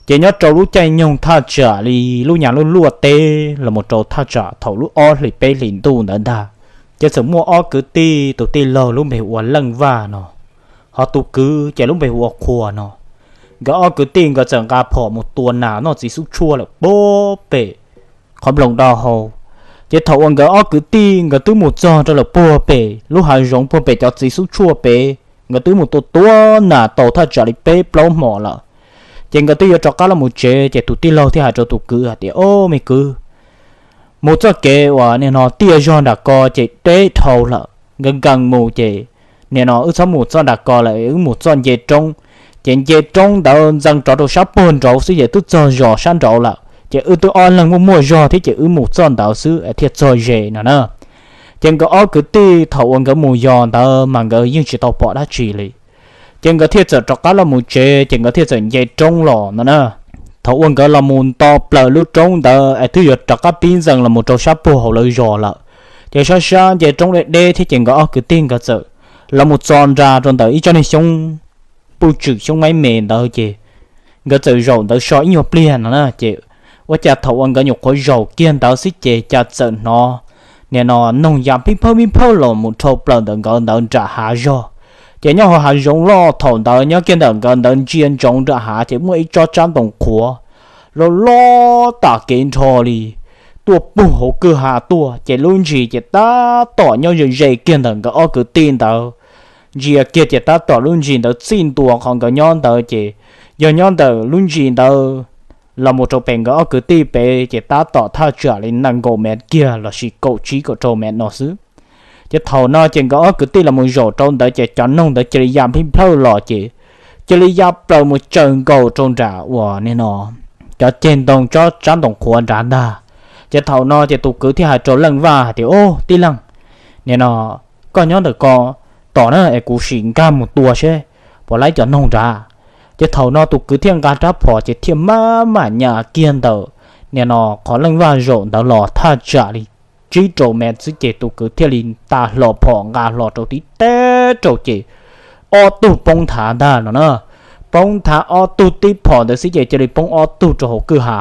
Ces nyob rau lub caij nyoog thaj tsam li lub nyas luaj luaj teb los mus rau thaj tsam thaum lub ob hlis peb hlis ntuj ntawd ntag, ces txawm muaj ob kwv tij, tus tij laug lub npe hu ua Leej Vaj no, ho tus kwv ces lub npe hu ua Qhua no. Nkawd ob kwv tij nkawd txawm nqa phom mus tua nas noj txiv xub tshuaj lawm puag pem qhov nploos dau hau. Ces thaum uas nkawd ob kwv tij nkawd twb mus txog rau lawm puag pem lub hav zoov puag pem cov txiv xub tshuaj pem, nkawd twb mus tua tua nas tau thaj tsam li peb plaub hmos lawm, ces nkawd twb yuav rov qab los mus tsev, ces tus tij laug thiaj hais rau tus kwv hais tias, Au me kwv, mus txoj kev uas nim no tiaj zog nram ko ces deb dhau lawm, nkawd nkees mus ces nim no wb txhob mus txoj nram ko lawm, wb mus txoj nce roob. Ces nce roob ntawd ntxeev rov rau sab puag nraud xwb ces twb txog zos sab nraud lawm, ces wb twb ob leeg muaj muaj zog thiab ces wb mus txoj ntawd xwb thiaj txog ze no na. Ces nkawd ob kwv tij thaum uas nkawd mus yos ntawd mas nkawd yeej tsis tau pom dab tsi li. Ces nkawd thiaj txawm rov qab los mus tsev, ces nkawd thiaj txawm nce roob los no na. Thaum uas nkawd los mus nto plaws lub roob ntawd es twb yuav rov qab pib ntxeev los mus rau sab puag hauv lawv zos lawm, ces sab sab nce roob deb deb thiab ces nkawd ob kwv tij nkawd txawm los mus txo nra rau ntawm ib tsob niag xyoob puj tswm xyoob maib me ntawd ces nkawd txawm zaum ntawd so ib nyuag pliag no na. Ces ua cas thaum uas nkawd nyuam qhuav zaum kiag ntawd xwb ces cas txawm hnov nim no noog ya pib phawj pib phawj los mus dhau plaws ntawm nkawd ntawd nram hav zog. Ces nyob hauv hav zoov loj thaum ntawd nyob kiag ntawm nkawd ntawd ntsia ntsoov nram hav ces muaj ib tsob tsab ntoo qhuav loj loj tam kev nrho li tuaj puag hauv kwj ha tuaj, ces lub ntsis ces tab tom nyob ze ze kiag ntawm nkawd ob kwv tij ntawd. Ntsia kiag ces tab tom lub ntsis ntawd txij ntua qhov nkawd nyob ntawd ces yog nyob ntawm lub ntsis ntawd los mus rau pem nkawd ob kwv tij pem ces tab tom thaj tsam li nees nkaum mev kiag lossis kaum tsib kaum rau mev no xwb. Ces thaum no ces nkawd ob kwv tij los mus zaum rau ntawd ces cov noog ntawd cia li ya pib plhawj los ces cia li ya plaws mus tsaws nkaus rau nram uas nim no cov ceg ntoo tsob tsab ntoo qhuav nrad ntag. Ces thaum no ces tus kwv thiaj hais rau Leej Vaj hais tias, Au tij laug, nim no koj nyob ntawm ko tos na es kuv sim nkag mus tua seb puas laib cov noog nrad. Ces thaum no tus kwv thiaj nqa rab phom ces thiaj maj mam nyas kiag ntawm nim no qhov Leej Vaj zaum ntawd los thaj tsam li tsib rau mev xwb ces tus kwv thiaj li tas hlo phom nqa hlo rau tib teb rau ces ob tug poob nthav ntag no na. Poob nthav ob tug tib phom ntawd xwb ces cia li poob ob tug rau hauv kwj ha.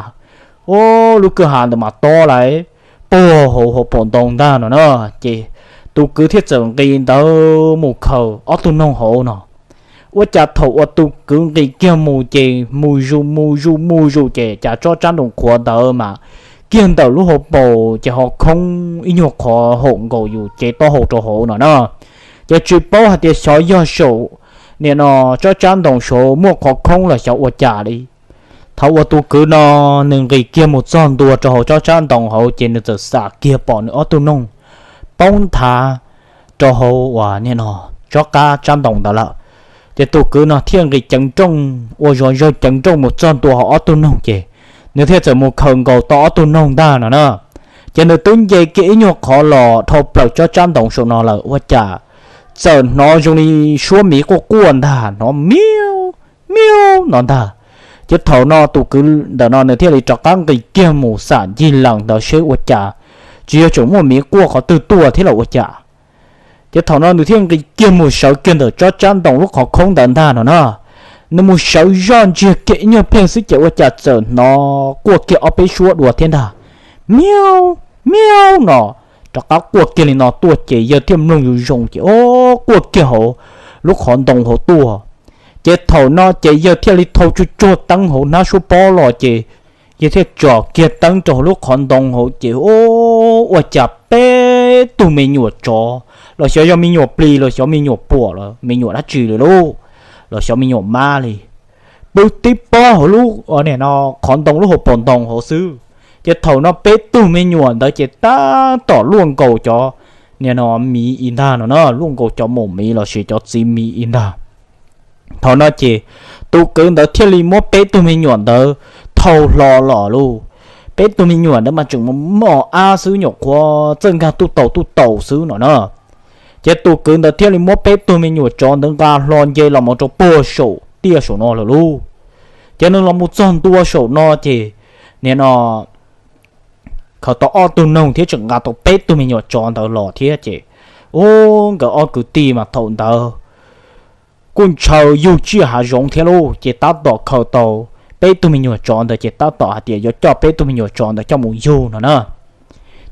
Ua lub kwj ha ntawd mas tob lawm, puag hauv hauv paus ntoo ntag no na. Ces tus kwv thiaj txawm nqis ntawd mus khaws ob tug noog hauv no. Ua cas thaum uas tus kwv nqis kiag mus ces mus zus mus zus mus zus ces cas tsob tsab ntoo qhuav ntawd mas kiag ntawm lub hauv paus ces ho khoob ib nyuag qhov haum nkaus yus cev taub hau rau hauv no na. Ces tsis paub hais tias xyov yog saum nim no tsob tsab ntoo saud muaj qhov khoob los xyov ua cas li. Thaum uas tus kwv no nws nqis kiag mus txog ntua rau hauv tsob tsab ntoo hauv ces nws txawm xam kiag pom nws ob tug noog poob nthav rau hauv uas nim no tsob qab tsab ntoo ntawd lawm. Ces tus kwv no thiaj nqis ceev nrooj ua zov zawg ceev nrooj mus txog ntua hauv ob tug noog ces nws thiaj txawm mus khaws nkaus tau ob tug noog ntag no na. Ces nws twb nce kiag ib nyuag qhov los dhau plaws tsob tsab ntoo saum no lawm ua cas txawm hnov zoo li suab miv quaj quaj ntag, hnov miau miau no ntag. Ces thaum no tus kwv ntawm no nws thiaj li rov qab nqis kiag mus xam ncig lees ntawd seb ua cas tsis yog tseem muaj miv quaj qhov twg tuaj thiab los ua cas. Ces thaum no nws thiaj nqis kiag mus sawv kiag ntawm tsob tsab ntoo lub qhov khoob ntawd ntag no na. Nws mus sawv zoj ntsiag kiag ib nyuag pheej xwb ces ua cas txawm hnov quaj kiag ob peb suab dua thiab ntag, miau miau no. Rov qab quaj kiag li no tuaj ces yawg thiaj mloog zoo zoo ces o, quaj kiag hauv lub qhov ntoo hauv tuaj. Ces thaum no ces yawg thiaj li thau tsuj tsuag teeb hauv hnab suab pob los ces yawg thiaj tsom kiag teeb rau hauv lub qhov ntoo hauv ces o, ua cas peb tug me nyuam tsov los xyov yog me nyuam plis los xyov me nyuam puam los me nyuam dab tsi li lauj, los xyov me nyuam mab li, pw tib pob hauv lub, no, qhov ntoo lub hauv paus ntoo hauv xwb. Ces thaum no peb tug me nyuam ntawd ces tab tom luaj nkaus cov, no, miv ib ntag no na, luaj nkaus cov maum miv lossis cov txiv miv ib ntag. Thaum no ces tus kwv ntawd thiaj li muab peb tug me nyuam ntawd thau hlo los lauj. Peb tug me nyuam ntawd mas tseem mos ab xwb, nyuam qhuav txawj nkag tuj taus tuj taus xwb no na. Ces tus kwv ntawd thiaj li muab peb tug me nyuam tsov ntawd nqa hlo nce los mus rau puag saum tiaj saum no lawm lauj. Ces nws los mus txog ntua saum no ces, no, khaws tau ob tug noog thiab tseem nqa tau peb tug me nyuam tsov ntawd los thiab ces, u, nkawd ob kwv tij mas thaum ntawd kuj ntshaw yug tsiaj hav zoov thiab lauj, ces tab tom khaws tau peb tug me nyuam tsov ntawd ces tab tom hais tias yuav coj peb tug me nyuam tsov ntawd coj mus yug no na.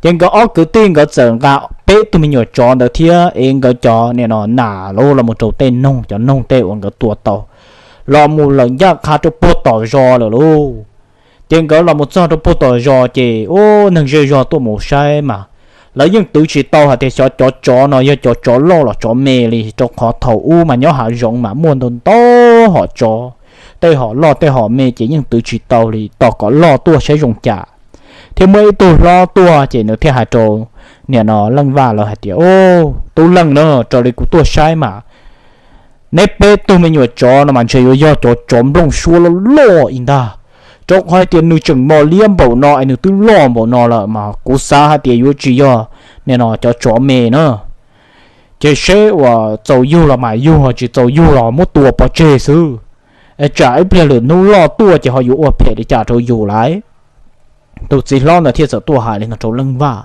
Ces nkawd ob kwv tij nkawd txawm nqa peb tug me nyuam tsov ntawd thiab es nkawd cov nim no nas los mus rau tej noog, cov noog tej uas nkawd tua tau, los mus lawm ncaj qha rau puag tom zos lawm lauj. Ces nkawd los mus txog rau puag tom zos ces ub, neeg zej zog tuaj mus saib mas lawv yeej twv tsis tau hais tias xyov cov tsov no yog cov tsov loj los tsov me li, rau qhov thaum ub mas nyob hav zoov mas muaj ntau ntau hom tsov, tej hom loj tej hom me ces yeej twv tsis tau li, tos kom loj tuaj saib zoo cas. Thiab muaj ib tug hlob tuaj ces nws thiaj hais rau nim no Leej Vaj lawv hais tias, Tub Leej na, raws li kuv tuaj saib mas neb peb tug me nyuam tsov no mas ntshe yuav yog cov tsov nplooj suab loj loj ib ntag, rau qhov hais tias nws tseem mos liab npaum no es nws twb loj npaum no lawm mas kuv xav hais tias yuav tsis yog nim no cov tsov me na. Ces seb uas txaus yug los mam yug, tsis txaus yug los muab tua pov tseg xwb, es tsam ib pliag lwm hnub loj tuaj ces ho yuav ua phem li cas rau yus lawm. Tus txiv hlob ntawd thiaj txawm tuaj hais li no rau Leej Vaj.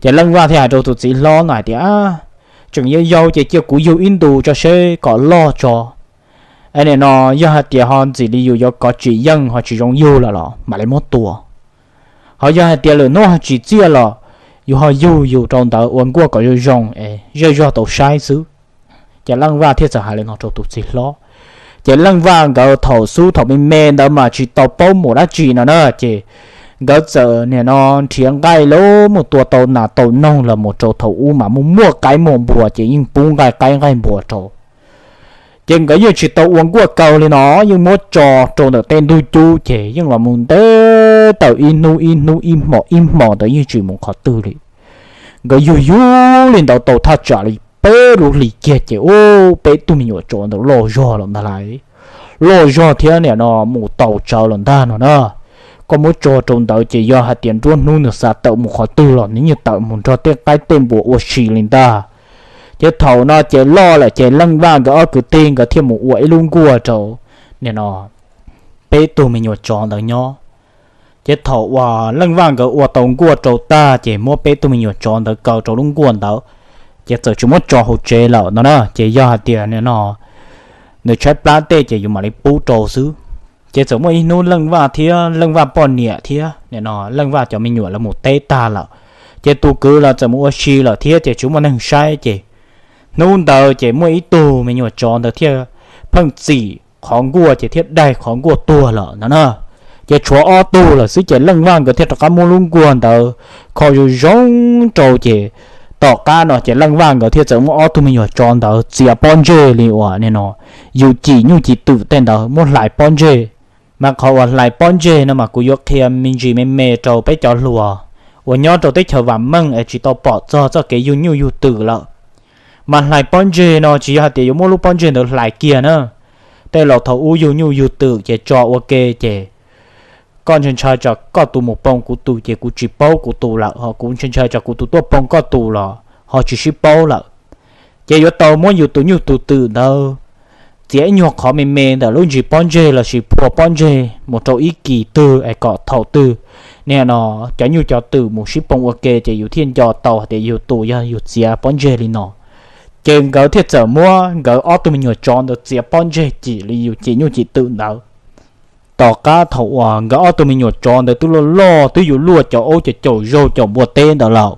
Ces Leej Vaj thiaj hais rau tus txiv hlob ntawd hais tias, Tseem yau yau ces cia kuv yug ib ntus tso seb kom loj tso. Es nim no yog hais tias ho ntxim li yus yuav kov tsis yeej ho tsis zoo yug lawm los mam li muab tua. Ho yog hais tias lwm hnub ho tsis txiaj los yus ho yug yus rau ntawd ua nkuaj kom zoo zoo es zej zog tau saib xwb. Ces Leej Vaj thiaj txawm hais li no rau tus txiv hlob. Ces Leej Vaj nkawd thaum xub thaum me me ntawd mas tsis tau paub mus dab tsi no na, ces nkawd txawm nim no nrhiav nqaij los mus tua tau nas tau noog los mus rau thaum ub mas muaj muaj qaib muaj npua ces yeej pub nqaij qaib nqaij npua rau. Ces nkawd yeej tsis tau ua nkuaj kaw li no, yeej muab tso rau ntawm tej ntug cub ces yeej los mus ntev tawm ib hnub ib hnub ib hmos ib hmos ntawd yeej tsis mus qhov twg li. Nkawd yug yug li ntawd tau thaj tsam li peb lub hlis kiag ces ub, peb tug me nyuam tsov ntawd loj zog lawm ntag lauj. Loj zog thiab nim no mus taus tsawv lawm ntag no na. Koj muab tso rau ntawd ces yog hais tias nruab hnub nws xav tawm mus qhov twg los nws yeej tawm mus nrog tej qaib tej npua ua si li ntag. Ces thaum no ces loj lawm ces Leej Vaj nkawd ob kwv tij nkawd thiaj mus ua ib lub nkuaj rau nim no peb tug me nyuam tsov ntawd nyob. Ces thaum uas Leej Vaj nkawd ua tau nkuaj rau tag ces muab peb tug me nyuam tsov ntawd kaw rau lub nkuaj ntawd, ces txawm tsis muab tso hauv tsev lawm no na. Ces yog hais tias nim no nws tshaib plab tej ces yus mam li pub rau xwb. Ces txawm muaj ib hnub Leej Vaj thiab Leej Vaj poj niam thiab nim no Leej Vaj cov me nyuam lawv mus teb tag lawm, ces tus kwv los txawm mus ua si lawm thiab ces tsis muaj neeg saib ces hnub ntawd ces muaj ib tug me nyuam tsov ntawd thiaj pheej txim qhov nkuaj ces thiaj daig qhov nkuaj tuag lawm no na. Ces tshuav ob tug lawm xwb ces Leej Vaj nkawd thiaj rov qab muab lub nkuaj ntawd kho zoo zoo rau ces tom qab no ces Leej Vaj nkawd thiaj txawm muab ob tug me nyuam tsov ntawd txiav pob ntseg li uas nim no yus cim nyuj cim twm tej ntawd muab hlais pob ntseg. Mas qhov uas hlais pob ntseg no mas kuv yuav qhia me ntsis me me rau peb cov hluas uas nyob rau teb chaws vam meej es tsis tau pom txog txoj kev yug nyuj yug twm lawm. Mas hlais pob ntseg no tsis yog hais tias yuav muab lub pob ntseg ntawd hlais kiag na. Tej laus thaum ub yug nyuj yug twm ces tso ua ke ces koj ntshai ntshai tsam koj tus mus poob kuv tus ces kuv tsis paub kuv tus lawm, ho kuv ntshai ntshai tsam kuv tus tuaj poob koj tus los ho tsis sib paub lawm. Ces yuav tau muab yus tus nyuj tus twm ntawd txiav ib nyuag qhov me me ntawm lub ntsis pob ntseg lossis phua pob ntseg mus rau ib kis twg es kom thaum twg nim no cov nyuj cov twm mus sib poob ua ke ces yus thiaj nco tau hais tias yus tus yog yus txiav pob ntseg li no. Ces nkawd thiaj txawm muab nkawd ob tug me nyuam tsov ntawd txiav pob ntseg cim li yus cim nyuj cim twm ntawd. Tom qab thaum uas nkawd ob tug me nyuam tsov ntawd twb loj loj twb yuav luaj cov aub cov caum zaug caum npua teb ntawd lawm.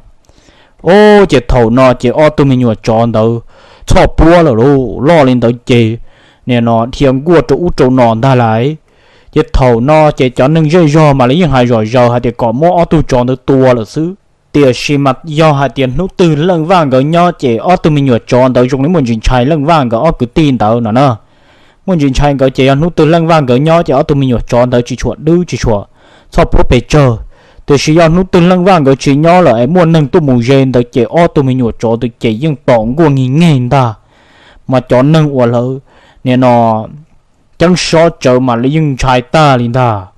Ub, ces thaum no ces ob tug me nyuam tsov ntawd txhoj puab lawm lauj, loj li ntawd ces nim no dhia nkuaj rau ub rau no ntag lauj. Ces thaum no ces cov neeg zej zog mas lawv yeej hais zom zaws hais tias kom muab ob tug tsov ntawd tua lawm xwb. Tiam sis mas yog hais tias hnub twg Leej Vaj nkawd nyob ces ob tug me nyuam tsov ntawd zoo li muaj ntsis ntshai Leej Vaj nkawd ob kwv tij ntawd no na. Muaj ntsis ntshai nkawd ces yog hnub twg Leej Vaj nkawd nyob ces ob tug me nyuam tsov ntawd tsis tshua dwb tsis tshua txhoj puab pes tsawg. Tiam sis yog hnub twg Leej Vaj nkawd tsis nyob lawm es muaj neeg tuaj mus ze ntawd ces ob tug me nyuam tsov ntawd ces yeej tom nkuaj ngig ngeg ntag. Mas cov neeg uas lawv nim no ceeb sob tsawv mas lawv yeej ntshai tag li ntag.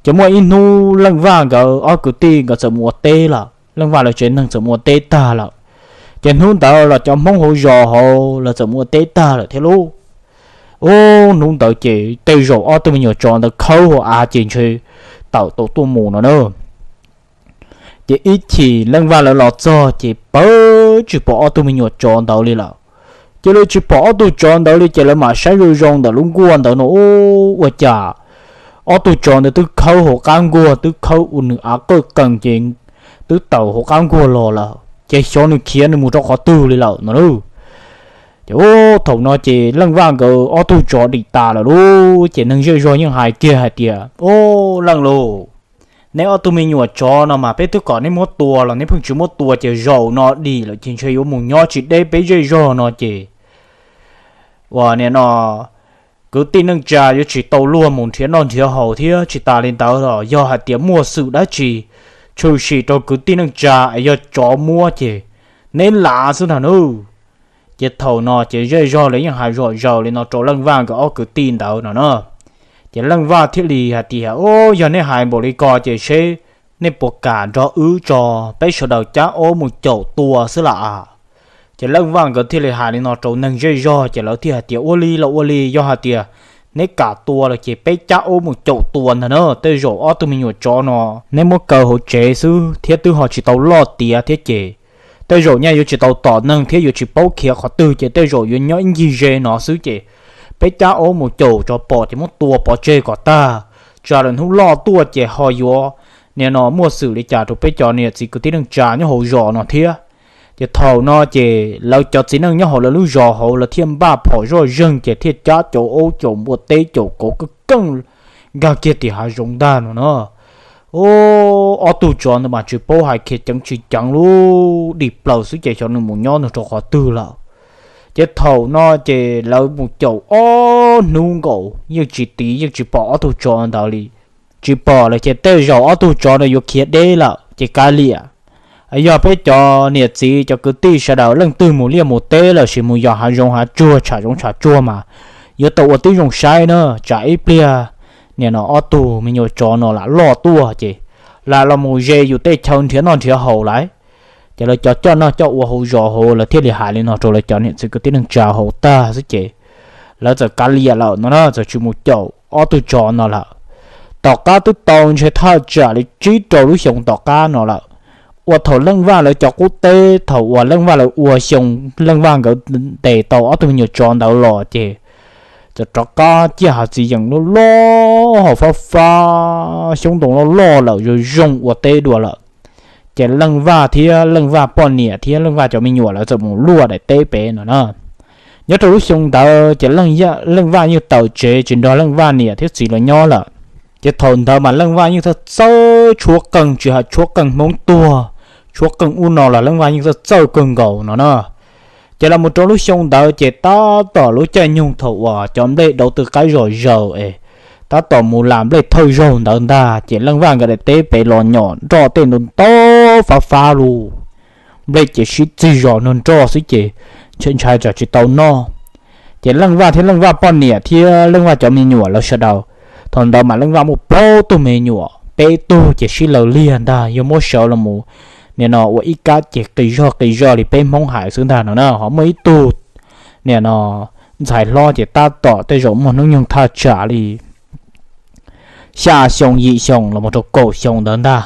Ces muaj ib hnub Leej Vaj nkawd ob kwv tij nkawd txawm mus ua teb lawm, Leej Vaj lawv tsev neeg txawm mus ua teb tag lawm. Ces hnub ntawd los cov Hmoob hauv zos hauv lawv txawm mus ua teb tag lawm thiab lauj. Ub, hnub ntawd ces tej zaum ob tug me nyuam tsov ntawd khawb hauv av ces ntshe tawm tau tuaj mus no na. Ces ib chim Leej Vaj lawv los txog ces pawg tsis pom ob tug me nyuam tsov ntawd li lawm. Ces lawv tsis pom ob tug tsov ntawd li ces lawv mam saib zoo zoo ntawm lub nkuaj ntawd no, ub, ua cas Ob tug tsov ntawd twb khawb hauv qab nkuaj, twb khawb ua nws av qawj qees ces twb tawm hauv qab nkuaj los lawm, ces xyov nws khiav nws mus rau qhov twg li lawm no lauj. Ces ub, thaum no ces Leej Vaj nkawd ob tug tsov dim tas lawm lauj, ces neeg zej zog yeej hais kiag hais tias, Ub, Leej lauj, neb ob tug me nyuam tsov no mas peb twb kom neb muab tua los neb pheej tsis muab tua, ces zaum no dim lawm ces ntshe yuav mus nyob tsis deb peb zej zog no ces uas nim no kwv tij neej tsa yuav tsis tau luag mus nrhiav noj nrhiav haus thiab. Tsis tas li ntawd los yog hais tias muaj xwm dab tsi tshwm sim rau kwv tij neej tsa es yog tsov muab ces neb lav xwb ntag nawb. Ces thaum no ces zej zog lawv yeej hais zom zaws li no rau Leej Vaj nkawd ob kwv tij ntawd no na. Ces Leej Vaj thiaj li hais tias, Ub, yog nej hais npaum li ko ces seb nej puas kam nrog wb tso, peb sawv daws cab aub mus caum tua xwb las. Ces Leej Vaj nkawd thiaj li hais li no rau neeg zej zog, ces lawv thiaj hais tias, Ua li los ua li, yog hais tias neb kam tua los ces peb cab aub mus caum tua ntag na. Tej zaum ob tug me nyuam tsov no neb muab kaw hauv tsev xwb thiab twb ho tsis tau loj tiav thiab ces tej zaum nyaj yuav tsis tau tom neeg thiab yuav tsis paub khiav qhov twg ces tej zaum yuav nyob ib ncig ze no xwb ces peb cab aub mus caum tso pom ces muab tua pov tseg kom tag, tsam lawm hnub loj tuaj ces ho yuav nim no muaj xwm li cas rau peb cov niam txiv kwv tij neej tsa nyob hauv zos no thiab. Ces thaum no ces lawv cov txiv neej nyob hauv lawv lub zos hauv lawv thiaj npaj phom zoj zeeg ces thiaj cab cov aub caum npua teb caum kauv keej keej nkag kiag tim hav zoov ntag no na. Ub, ob tug tsov ntawd mas tsis paub hais khiav ceev tsis ceev lub dim plaws xwb ces xyov nws mus nyob nws rau qhov twg lawm. Ces thaum no ces lawv mus caum ob hnub nkaus yeej tsis tiv yeej tsis pom ob tug tsov ntawd li. Tsis pom lawm ces tej zaum ob tug tsov no yuav khiav deb lawm ces kav liam. Yog peb cov niam txiv cov kwv tij sawv daws leej twg mus liaj mus teb los sis mus yos hav zoov hav tsuag tsham zoov tsham tsuag mas yuav tau ua tib zoo saib na, tsam ib pliag nim no ob tug me nyuam tsov no lam loj tuaj ces lam los mus ze yus tej chaw nrhiav noj nrhiav haus lawm. Ces lawv cov coj noj coj ua hauv zos hauv lawv thiaj li hais li no rau lawv cov niam txiv kwv tij neej tsa hauv tag xwb ces lawv txawm kav liam lawm no na, txawm tsis mus caum ob tug tsov no lawm. Tom qab twb tau ntshe thaj tsam li tsib rau lub xyoo tom qab no lawm, uas thaum Leej Vaj lawv cov qub teb thaum uas Leej Vaj lawv ua xyoo, Leej Vaj nkawd ntes tau ob tug me nyuam tsov ntawd los ces txawm rov qab ciaj hav txiv yeem loj loj hauv fab fab xyoob ntoo loj loj lawm zoo zoo ua teb dua lawm. Ces Leej Vaj thiab Leej Vaj poj niam thiab Leej Vaj cov me nyuam lawv txawm mus luaj daim teb pem no na. Nyob rau lub xyoo ntawd ces Leej Vaj yeej tawm tsev tsis nrog Leej Vaj niam thiab txiv lawv nyob lawm. Ces thaum ntawd mas Leej Vaj yeej txawj txawj tshuab qeej, tsis hais tshuab qeej Hmoob tuag, tshuab qeej ub no los Leej Vaj yeej txawj txawj kawg nkaus no na. Ces los mus rau lub xyoo ntawd ces tab tom lub caij nyoog thaum uas cov nplej dauv tw qaib zom zaws es tab tom mus las nplej thawj zaug ntawd ntag ces Leej Vaj nkawd daim teb pem los nyom nroj tej ntau ntau fab fab lug. Nplej ces sib txig zos nrog nroj xwb ces ntshai ntshai tsam tsis tau noj. Ces Leej Vaj thiab Leej Vaj poj niam thiab Leej Vaj cov me nyuam lawv sawv daws, thaum ntawd mas Leej Vaj muaj plaub tug me nyuam, peb tug ces sib law liag ntag yog muab sawv los mus nim no ua ib kab ces qis zog qis zog li peb Hmoob hais xwb ntag no na. Ho muaj ib tug nim no ntxhais hlob ces tab tom tej zaum muaj hnub nyoog thaj tsam li xya xyoo yim xyoo los mus rau kaum xyoo ntawd ntag.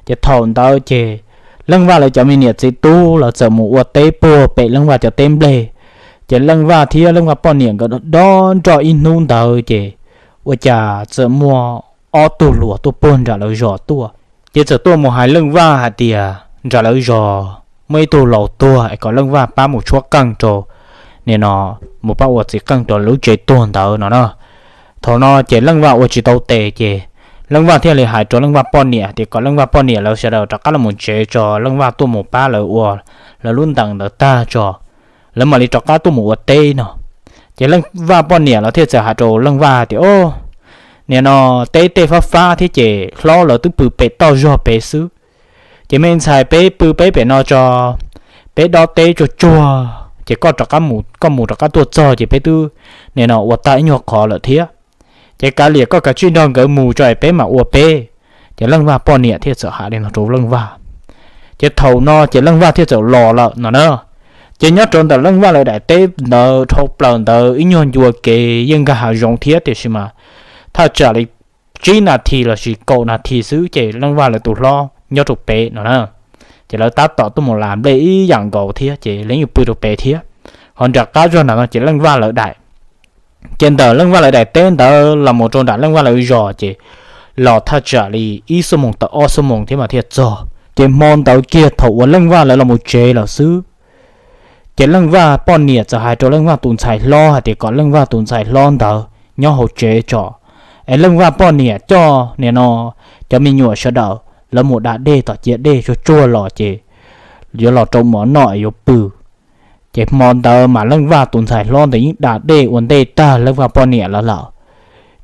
Ces thaum ntawd ces Leej Vaj lawv cov me niam txiv tub lawv txawm mus ua teb puag pem Leej Vaj cov teb nplej. Ces Leej Vaj thiab Leej Vaj poj niam nkawd dob nroj ib hnub ntawd ces ua cas txawm muaj ob tug hluas tuaj puag nram lawv zos tuaj. Ces txawm tuaj mus hais Leej Vaj hais tias nram lawv zos muaj ib tug laus tuag es kom Leej Vaj pab mus tshuab qeej rau nim no, mus pab ua txiv qeej rau lub tsev tuag ntawd no na. Thaum no ces Leej Vaj ua tsis tau tes ces Leej Vaj thiaj li hais rau Leej Vaj poj niam tias kom Leej Vaj poj niam lawv sawv daws rov qab los mus tsev tso, Leej Vaj tuaj mus pab lawv ua lawv lub ntees ntawd tag tso, lawv mam li rov qab tuaj mus ua teb no. Ces Leej Vaj poj niam lawv thiaj txawm hais rau Leej Vaj tias, O, nim no teb tej fab fab thiab ces hlob lawv twb pw pem toj zog pem xwb. Ces me ntxhais peb pw peb pem no tso, peb dob teb tsuag tsuag ces koj rov qab mus, koj mus rov qab tuaj txog ces peb twb nim no ua tag ib nyuag qhov lawm thiab. Ces kav liam koj kav tsij nrog nkawd mus tso es peb mam ua peb. Ces Leej Vaj poj niam thiaj txawm hais li no rau Leej Vaj. Ces thaum no ces Leej Vaj thiaj txawm los lawm no na. Ces nyob rau ntawm Leej Vaj lawv daim teb ntawd dhau plaws ntawd ib nyuag ncua kev yeej nkag hav zoov thiab tiam sis mas thaj tsam li tsib nas this lossis kaum nas this xwb ces Leej Vaj lawv tus hlob nyob rau pem no na. Ces lawv tab tom tuaj mus las nplej ib yam nkaus thiab ces lawv yeej pw rau pem thiab. Ho nram qab zog nram no ces Leej Vaj lawv daim Ces ntawm Leej Vaj lawv daim teb ntawd los mus rau nram Leej Vaj lawv zos ces los thaj tsam li ib xuab moos tawm ob xuab moos thiab mas thiaj txog. Ces hmo ntawd kiag thaum uas Leej Vaj lawv los mus tsev lawm xwb, ces Leej Vaj poj niam txawm hais rau Leej Vaj tus ntxhais hlob hais tias kom Leej Vaj tus ntxhais hlob ntawd nyob hauv tsev tso, es Leej Vaj poj niam coj nim no cov me nyuam sawv daws lawv mus da dej tom ciav dej tsuag tsuag los ces yuav los rau mov noj es yuav pw. Ces hmo ntawd mas Leej Vaj tus ntxhais hlob ntawd yeej da dej ua ntej tag Leej Vaj poj niam lawv lawm.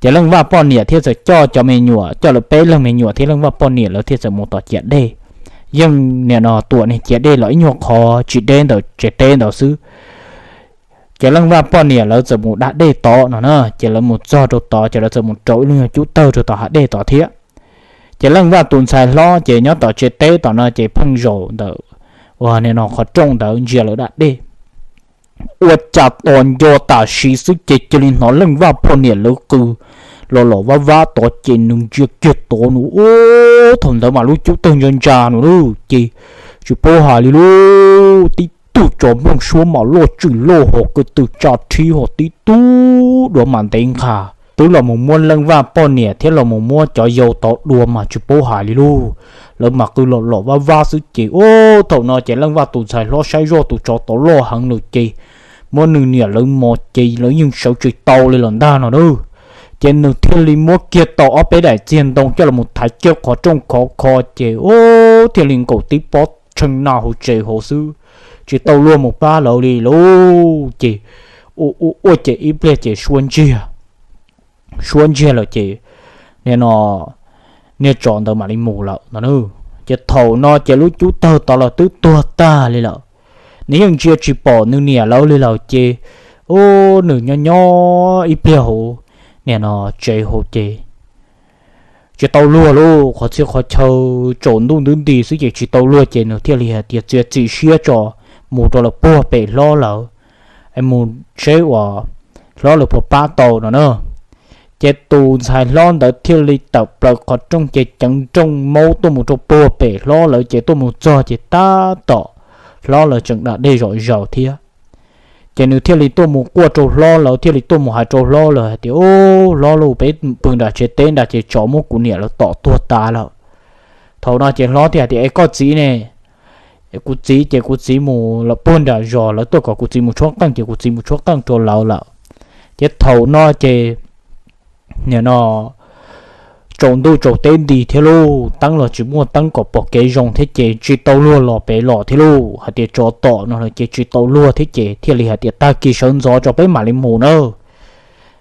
Ces Leej Vaj poj niam thiaj txawm coj cov me nyuam, coj lawv peb leeg me nyuam thiab Leej Vaj poj niam lawv thiaj txawm mus tom ciav dej. Yeej nim no tuam niag ciav dej los ib nyuag qhov tsis deb ntawm tsev teb ntawd xwb. Ces Leej Vaj poj niam lawv txawm mus da dej tod no na, ces lawv mus txog rau tod ces lawv txawm mus rau ib lub nyuag cub tawg rau tom hav dej tod thiab. Ces Leej Vaj tus ntxhais hlob ces nyob tom tsev teb tom no ces pheej zaum ntawm uas nim no qhov rooj ntawd ntsia lawv da dej. Ua cas tos nco tam sim xwb ces cia li hnov Leej Vaj poj niam lawv qw los los vab vab tod ces nws ntsia kiag tod nws, ub, thaum ntawd mas lub cub tawg ntsa ntsa nws lub ces tsis paub hais li lub tib tug tsov nplooj suab mas loj tswm loj hos ko tw tsa rhib hos tib tug duav mas ntev nqha. Twb los mus muab Leej Vaj poj niam thiab los mus muab cov yau tod dua mas tsis paub hais li lub. Lawv mas qw los los vab vab xwb ces, ub, thaum no ces Leej Vaj tus ntxhais hlob saib zoj tus tsov tod loj heev lawm ces muab nws niam lawv mos ces lawv yeej sawv tsis tau li lawm ntag no na. Ces nws thiaj li muab kiag tau ob peb daim txiag ntoo coj los thaiv kiag qhov rooj khov kho ces, ub, thiaj li nkaum tib pob tshee naj hauv tsev hauv xwb, tsis tau luag mus pab lawv li lauj. Ces ua ua ces ib pliag ces suab ntsiag, suab ntsiag lawm ces nim no niag tsov ntawd mam li mus lawm no. Ces thaum no ces lub cub tawg tod los twb tuag tag li lawm, nws yeej ntsia tsis pom nws niam lawv li lawm ces, ub, nws nyob nyob ib pliag hauv nim no tsev hauv ces tsis tau luag lauj, qhov txhia qhov chaw tsaus ntuj ntub nti xwb ces tsis tau luag ces nws thiaj li hais tias txiav txim siab tso, mus rau lawv puag pem hlob lawv, es mus seb uas hlob lawv puas pab tau no na. Ces tus ntxhais hlob ntawd thiaj li tawm plaws qhov rooj ces ceev nrooj maub tuaj mus rau puag pem hlob lawv ces tuaj mus txog ces tab tom hlob lawv tseem da dej zom zaws thiab. Ces nws thiaj li tuaj mus quaj rau hlob lawv, thiaj li tuaj mus hais rau hlob lawv hais tias, ub, hlob lauj, peb pw nram tsev teb nrad ces tsov muab kuv niam lawv tom tuag tas lawm. Thaum no ces hlob thiaj hais tias, es koj txiv ne? Kuv txiv ces kuv txiv mus lawm puag nram zos, lawv tuaj kom kuv txiv mus tshuab qeej ces kuv txiv mus tshuab qeej rau lawv lawm. Ces thaum no ces nim no tsaus ntuj tsaus teb nti thiab lauj, teeb los tsis muaj teeb kom pom kev zoo thiab ces tsis tau luag los pem los thiab lauj, hais tias tsov tom no lawm ces tsis tau luag thiab ces thiaj li hais tias tag kis sawv ntxov tso peb mam li mus na.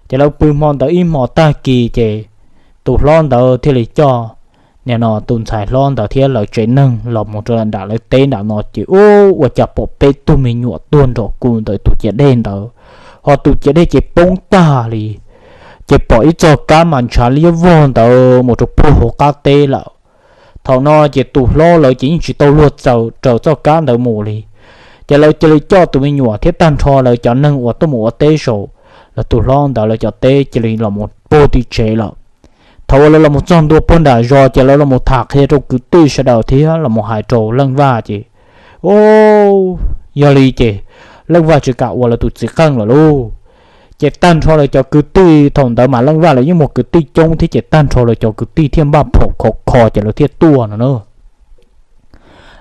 Ces lawv pw hmo ntawd ib hmo tag kis ces tus hlob ntawd thiaj li coj nim no tus ntxhais hlob ntawd thiab lawv tsev neeg los mus rau nram lawv teb nram no ces, ub, ua cas pom peb tug me nyuam tuag nrog kuv ntawm tus ciav dej ntawd, ho tus ciav dej ces poob tag li. Ces pom ib txoj kab mas ntshav liab vog ntawd mus rau puag hauv qab teb lawm. Thaum no ces tus hlob lawv ces yeej tsis tau luag txaws raws txoj kab ntawd mus li. Ces lawv cia li coj tus me nyuam thiab tag nrho lawv cov neeg uas tuaj mus ua teb saum lawv tus hlob ntawd lawv cov teb cia li los mus puag tim tsev lawm. Thaum uas lawv los mus txog ntua puag nram zos ces lawv los mus tham qhia rau kwv tij sawv daws thiab los mus hais rau Leej Vaj ces, ub, yog li ces Leej Vaj tsis kam ua lawv tus txiv qeej lawm lauj. Ces tag nrho lawv cov kwv tij thaum ntawd mas Leej Vaj lawv yeej muaj kwv tij coob thiab ces tag nrho lawv cov kwv tij thiaj npaj phom khov kho ces lawv thiaj tuaj no na.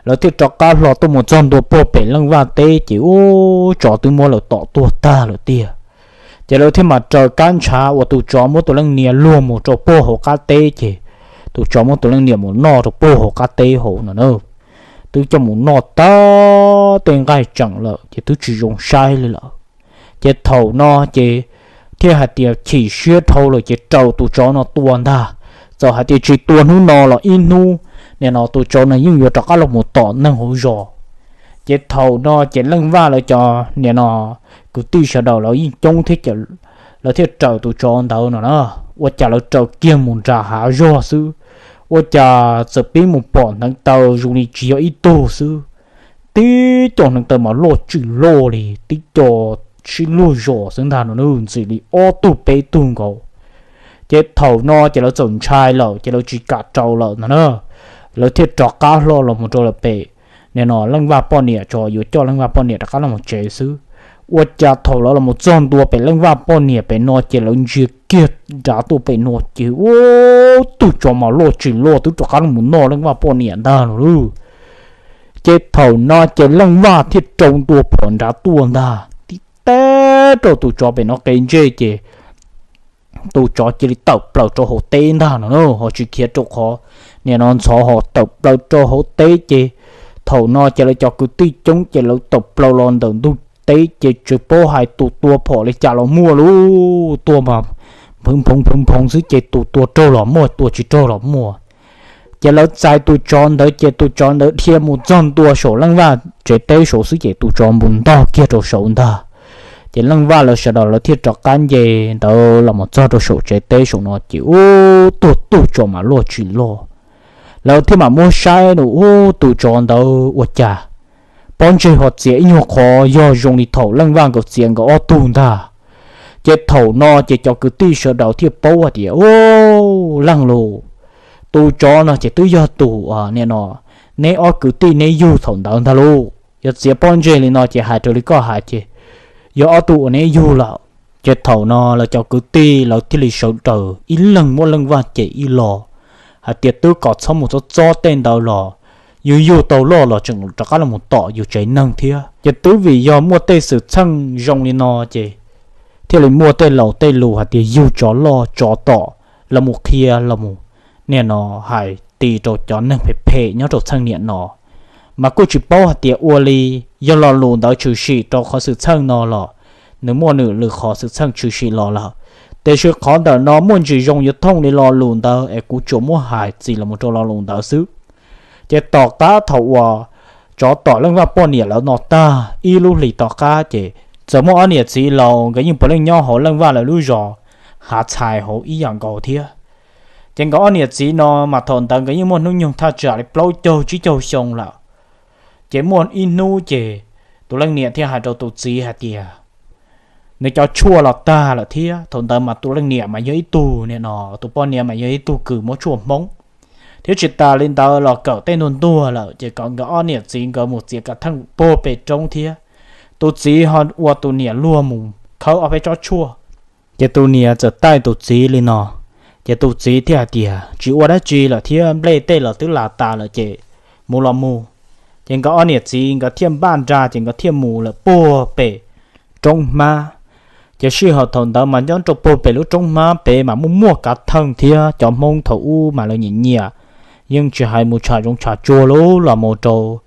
Lawv thiaj rov qab hlo tuaj mus txog ntua puag pem Leej Vaj teb ces, ub, tsov twb muab lawv tom tuag tag lawm tiag. Ces lawv thiaj mam raws kab ntshav uas tus tsov muab tus leej niam luag mus rau puag hauv qab teb ces tus tsov muab tus leej niam mus noj rau puag hauv qab teb hauv no na. Twb coj mus noj tag tej nqaij tseem lawm ces twb tsis zoo saib li lawm. Ces thaum no ces thiaj hais tias chim siab dhau lawm ces raws tus tsov no tua ntag. Txawm hais tias tsis tua hnub no los ib hnub nim no tus tsov no yeej yuav rov qab los mus tom neeg hauv zos. Ces thaum no ces Leej Vaj lawv cov nim no kwv tij sawv daws lawv yeej coob thiab ces lawv thiaj raws tus tsov ntawd no na. Ua cas lawv raws kiag mus nram hav zog xwb, ua cas txawm pib mus pom hneev taw zoo li tsis yog ib tug xwb, tib co hneev taw mas loj tswm loj li tib co sib luag zos xwb ntag no, ntxim li ob tug peb tug nkaus. Ces thaum no ces lawv txawm ntshai lawm ces lawv tsis kam raws lawm no na. Lawv thiaj rov qab hlo los mus rau lawv pem nim no Leej Vaj poj niam tso, yuav coj Leej Vaj poj niam rov qab los mus tsev xwb. Ua cas thaum lawv los txog ntua pem Leej Vaj poj niam pem no ces lawv ntsia kiag nrad tuaj pem no ces ua, tug tsov mas loj tsis loj twb rov qab los noj Leej Vaj poj niam ntag no lauj. Ces thaum no ces Leej Vaj thiaj rau ntua phom nrad tuaj ntag, tib teb rau tus tsov pem no qe ntsej ces tus tsov cia li tawm plaws rau hauv teb ntag no, ho tsis khiav rau qhov nim no ntxhov ho tawm plaws rau hauv teb ces thaum no ces lawv cov kwv tij coob ces lawv tawm plaws los ntawm ntug teb ces tsis paub hais tus tua phom li cas los muaj lauj, tua mas phoov phoov phoov phoov xwb ces tus tua raug los muaj, tua tsis raug los muaj. Ces lawv txais tus tsov ntawd ces tus tsov ntawd dhia mus txog ntua saum Leej Vaj tsev teb saud xwb ces tus tsov npu ntog kiag rau saud ntag. Ces Leej Vaj lawv sawv daws lawv thiaj rov qab nce ntawd los mus txog rau saum tsev teb saum no ces ub, tuag tug tsov mas loj tsis loj. Lawv thiaj mam muab saib no ub, tus tsov ntawd ua cas pob ntseg ho txiav ib nyuag qhov yog zoo li thaum Leej Vaj nkawd txiav nkawd ob tug ntag. Ces thaum no ces cov kwv tij sawv daws thiaj paub hais tias, ub, leej lus, tus tsov no ces twb yog tus nim no neb ob kwv tij neb yug thaum ntawd ntag lauj. Yog txiav pob ntseg li no ces hais raws li koj hais ces yog ob tug uas neb yug lawm. Ces thaum no lawv cov kwv tij lawv thiaj li sawv daws ib leeg muab Leej Vaj cem ib lo hais tias twb kom txhob mus txob txob tej ntawd los yus yug tau loj los tseem rov qab los mus tom yus tsev neeg thiab. Ces twb vim yog muaj tej xwm txheej zoo li no ces thiaj li muaj tej laus tej lus hais tias yug tsov loj tsov tom los mus qhia los mus nim no hais tis rau cov neeg phem phem nyob rau txheej niam no. Mas kuj tsis paub hais tias ua li yog lo lus ntawd tshwm sim rau qhov xwm txheej no los nws muaj nws lwm qhov xwm txheej tshwm sim los lawm. Tiam sis qhov ntawm no muaj ntsis zoo yuav thooj li lo lus ntawd es kuv tsuas muab hais txis los mus rau lo lus ntawd xwb. Ces tom qab thaum uas tsov tom Leej Vaj poj niam lawv no tag ib lub hlis tom qab ces txawm muaj ob niam txiv laus nkawd yeej puav leej nyob hauv Leej Vaj lawv lub zos Hav Txhais hauv ib yam nkaus thiab. Ces nkawd ob niam txiv no mas thaum ntawd nkawd yeej muaj hnub nyoog thaj tsam li plaub caug tsib caug xyoo lawm. Ces muaj ib hnub ces tus leej niam thiaj hais rau tus txiv hais tias nws cov tshuaj los tag lawm thiab. Thaum ntawd mas tus leej niam mas yog ib tug nim no, tus poj niam mas yog ib tug kws muab tshuaj Hmoob, thiab tsis tas li ntawd los kawm tej ntuag ntuag lawm ces kom nkawd ob niam txiv nkawd mus txiav kav theej puag pem roob thiab. Tus txiv ho ua tus niam luag mus khawb ob peb tsob tshuaj. Ces tus niam txawm taij tus txiv li no, ces tus txiv thiaj hais tias tsis ua dab tsi lawm thiab, nplej tej los twb las tas lawm ces mus los mus. Ces nkawd ob niam txiv nkawd thiaj npaj nra ces nkawd thiaj mus lawm puag pem roob hmab. Ces sij hawm thaum ntawd mas nyob rau puag pem lub roob hmab pem mas muaj muaj kav theej thiab, cov Hmoob thaum ub mas lawv nyiam nyiam, yeej tsis hais mus tsham zoov tsham tsuag lub los mus rau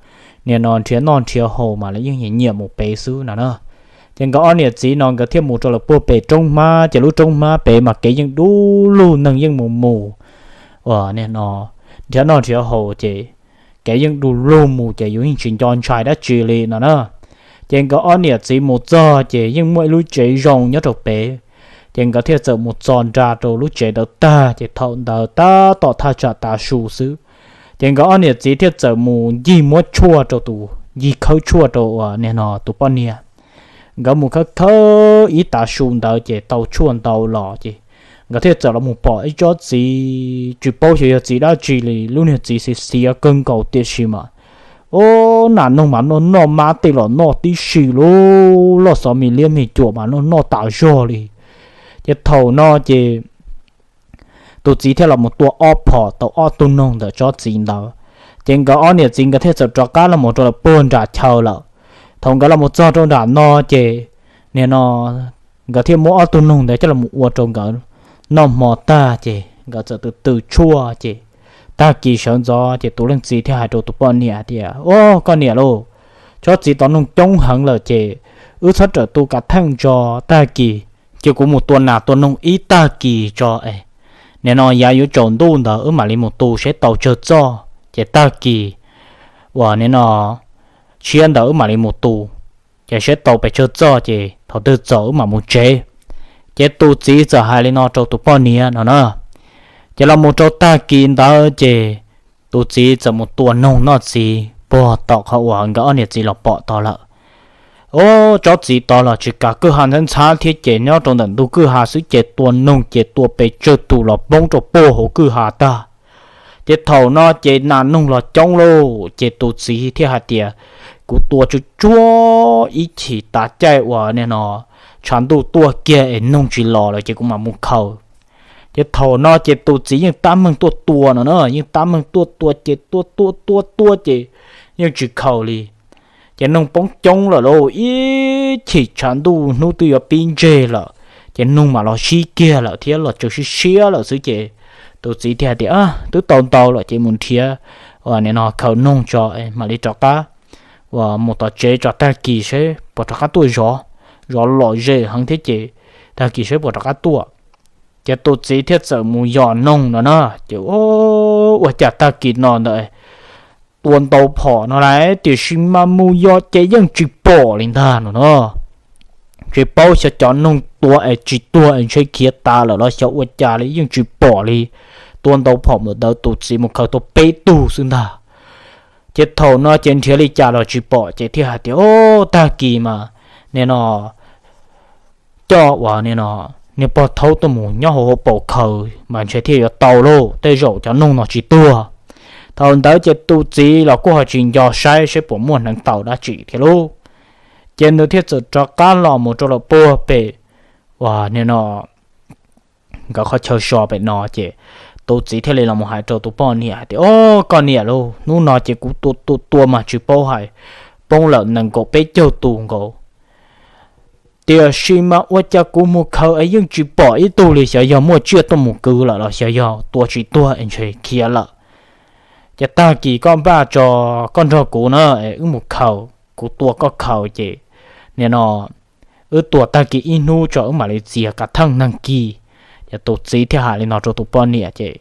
nim no nrhiav noj nrhiav haus mas lawv yeej nyiam nyiam mus pem xwb no na. Ces nkawd ob niam txiv no nkawd thiaj mus rau lawm puag pem roob hmab, ces lub roob hmab pem mas kev yeej du lug, neeg yeej mus mus ua nim no nrhiav noj nrhiav haus ces kev yeej du lug mus ces yus yeej tsis nco ntshai dab tsi li no na. Ces nkawd ob niam txiv mus txog ces yeej muaj ib lub tsev zoo nyob rau pem, ces nkawd thiaj txawm mus txo nra rau lub tsev ntawd tag ces thaum ntawd tab tom thaj tsam tav su xwb. Ces nkawd ob niam txiv thiaj txawm mus ncig muab tshuaj rau tus, ncig khawb tshuaj rau ua nim no tus poj niam. Nkawd mus khawb khawb ib tav su ntawd ces tau tshuaj ntau los ces nkawd thiaj txawm los mus pom ib tsob txiv, tsis paub xyov yog txiv dab tsi li, lub niag txiv xiav xiav kawg nkaus tiam sis mas, o, nas noog mas noj noj mab tej los noj tib si, lub loj xov me liab me cuam mas noj noj tas zog li. Ces thaum no ces tus txiv thiaj los mus tua ob phom tau ob tug noog ntawm tsob txiv ntawd. Ces nkawd ob niam txiv nkawd thiaj txawm rov qab los mus rau lawm puag nram chaw lawm. Thaum nkawd los mus txog rau nram no ces nim no nkawd thiaj muab ob tug noog ntawd coj los mus ua rau nkawd noj hmo tag ces nkawd txawm tw tw tshuaj ces tag kis sawv ntxov ces tus leej txiv thiaj hais rau tus poj niam tias, o, koj niam lauj, tsob txiv tov noog coob heev lawm ces wb txhob rawm tu kav theej tso, tag kis ces kuv mus tua nas tua noog ib tag kis tso es nim no yav yuav tsaus ntuj ntawd wb mam li mus tu seb tau tsawg txoj ces tag kis uas nim no tshiab ntawd wb mam li mus tu, ces seb tau pes tsawg txoj ces thaum twg txaus wb mam mus tsev. Ces tus txiv txawm hais li no rau tus poj niam no na. Ces los mus rau tag kis ntawd ces tus txiv txawm mus tua noog noj txiv puag tom qhov uas nkawd ob niam txiv los pom tod lawm. O, tsob txiv tod los tsis kav kwj ha ntxhab ntxhab thiab ces nyob rau ntawm ntug kwj ha xwb ces tua noog ces tua pes tsawg tus los poob rau puag hauv kwj ha tag. Ces thaum no ces nas noog los coob lauj ces tus txiv thiaj hais tias, kuv tua tsuag tsuag ib chim tav caij uas nim no tshav ntuj tuaj kiag es noog tsis los lawm ces kuv mam mus khaws. Ces thaum no ces tus txiv yeej tab meeg tuaj tua no na, yeej tab meeg tuaj tua ces tua tua tua tua ces yeej tsis khaws li. Ces noog poob coob lawm lauj, ib chim tshav ntuj hnub twb yuav pib ntseg lawm, ces noog mam los sib kiag lawm thiab los tsaws siab siab lawm xwb ces tus txiv thiaj hais tias, Twb tau ntau lawm ces mus nrhiav nim no khaws noog tso mam li rov qab uas mus tom tsev tso, tag kis seb puas rov qab tuaj zov, zov lom zem heev thiab ces tag kis seb puas rov qab tuaj. Ces tus txiv thiaj txawm mus yos noog no na, ces ua cas tag kis no ntawd tua ntau phom no lawm tiam sis mas mus yos ces yeej tsis pom li ntag no na. Tsis paub xyov cov noog tua es tsis tuag es ntshe khiav tas lawm los xyov ua cas li yeej tsis pom li. Tua ntau phom mus ntawd tus txiv mus khaws tau peb tug xwb ntag. Ces thaum no ces nrhiav li cas los tsis pom ces thiaj hais tias, Ob, tag kis mas nim no coj uas nim no niag pog thaub tuaj mus nyob hauv hauv paus khaws mas ntshe thiaj yuav tau lauj, tej zaum cov noog no tsis tuag. Thaum ntawd ces tus txiv los kuj ho tsis nco saib seb puas muaj hneev taus dab tsi thiab lauj. Ces nws thiaj txawm rov qab los mus rau lawm puag pem uas nim no nkawd qhov chaw so pem no ces tus txiv thiaj li los mus hais rau tus poj niam hais tias, Ob, koj niam lauj, hnub no ces kuv tua tua tua mas tsis paub hais poob lawm nees nkaum peb caug tus nkaus. Tiam sis mas ua cas kuv mus khaws es yeej tsis pom ib tug li, xyov yog muaj tsiaj tuaj mus kwv lawm los xyov yog tua tsis tuag es ntshe khiav lawm. Ces tag kis koj npaj tso, koj nrog kuv na, wb mus khaws, kuv tua koj khaws ces nim no wb tua tag kis ib hnub tso wb mam li txiav kav theej nag kis. Ces tus txiv thiaj hais li no rau tus poj niam ces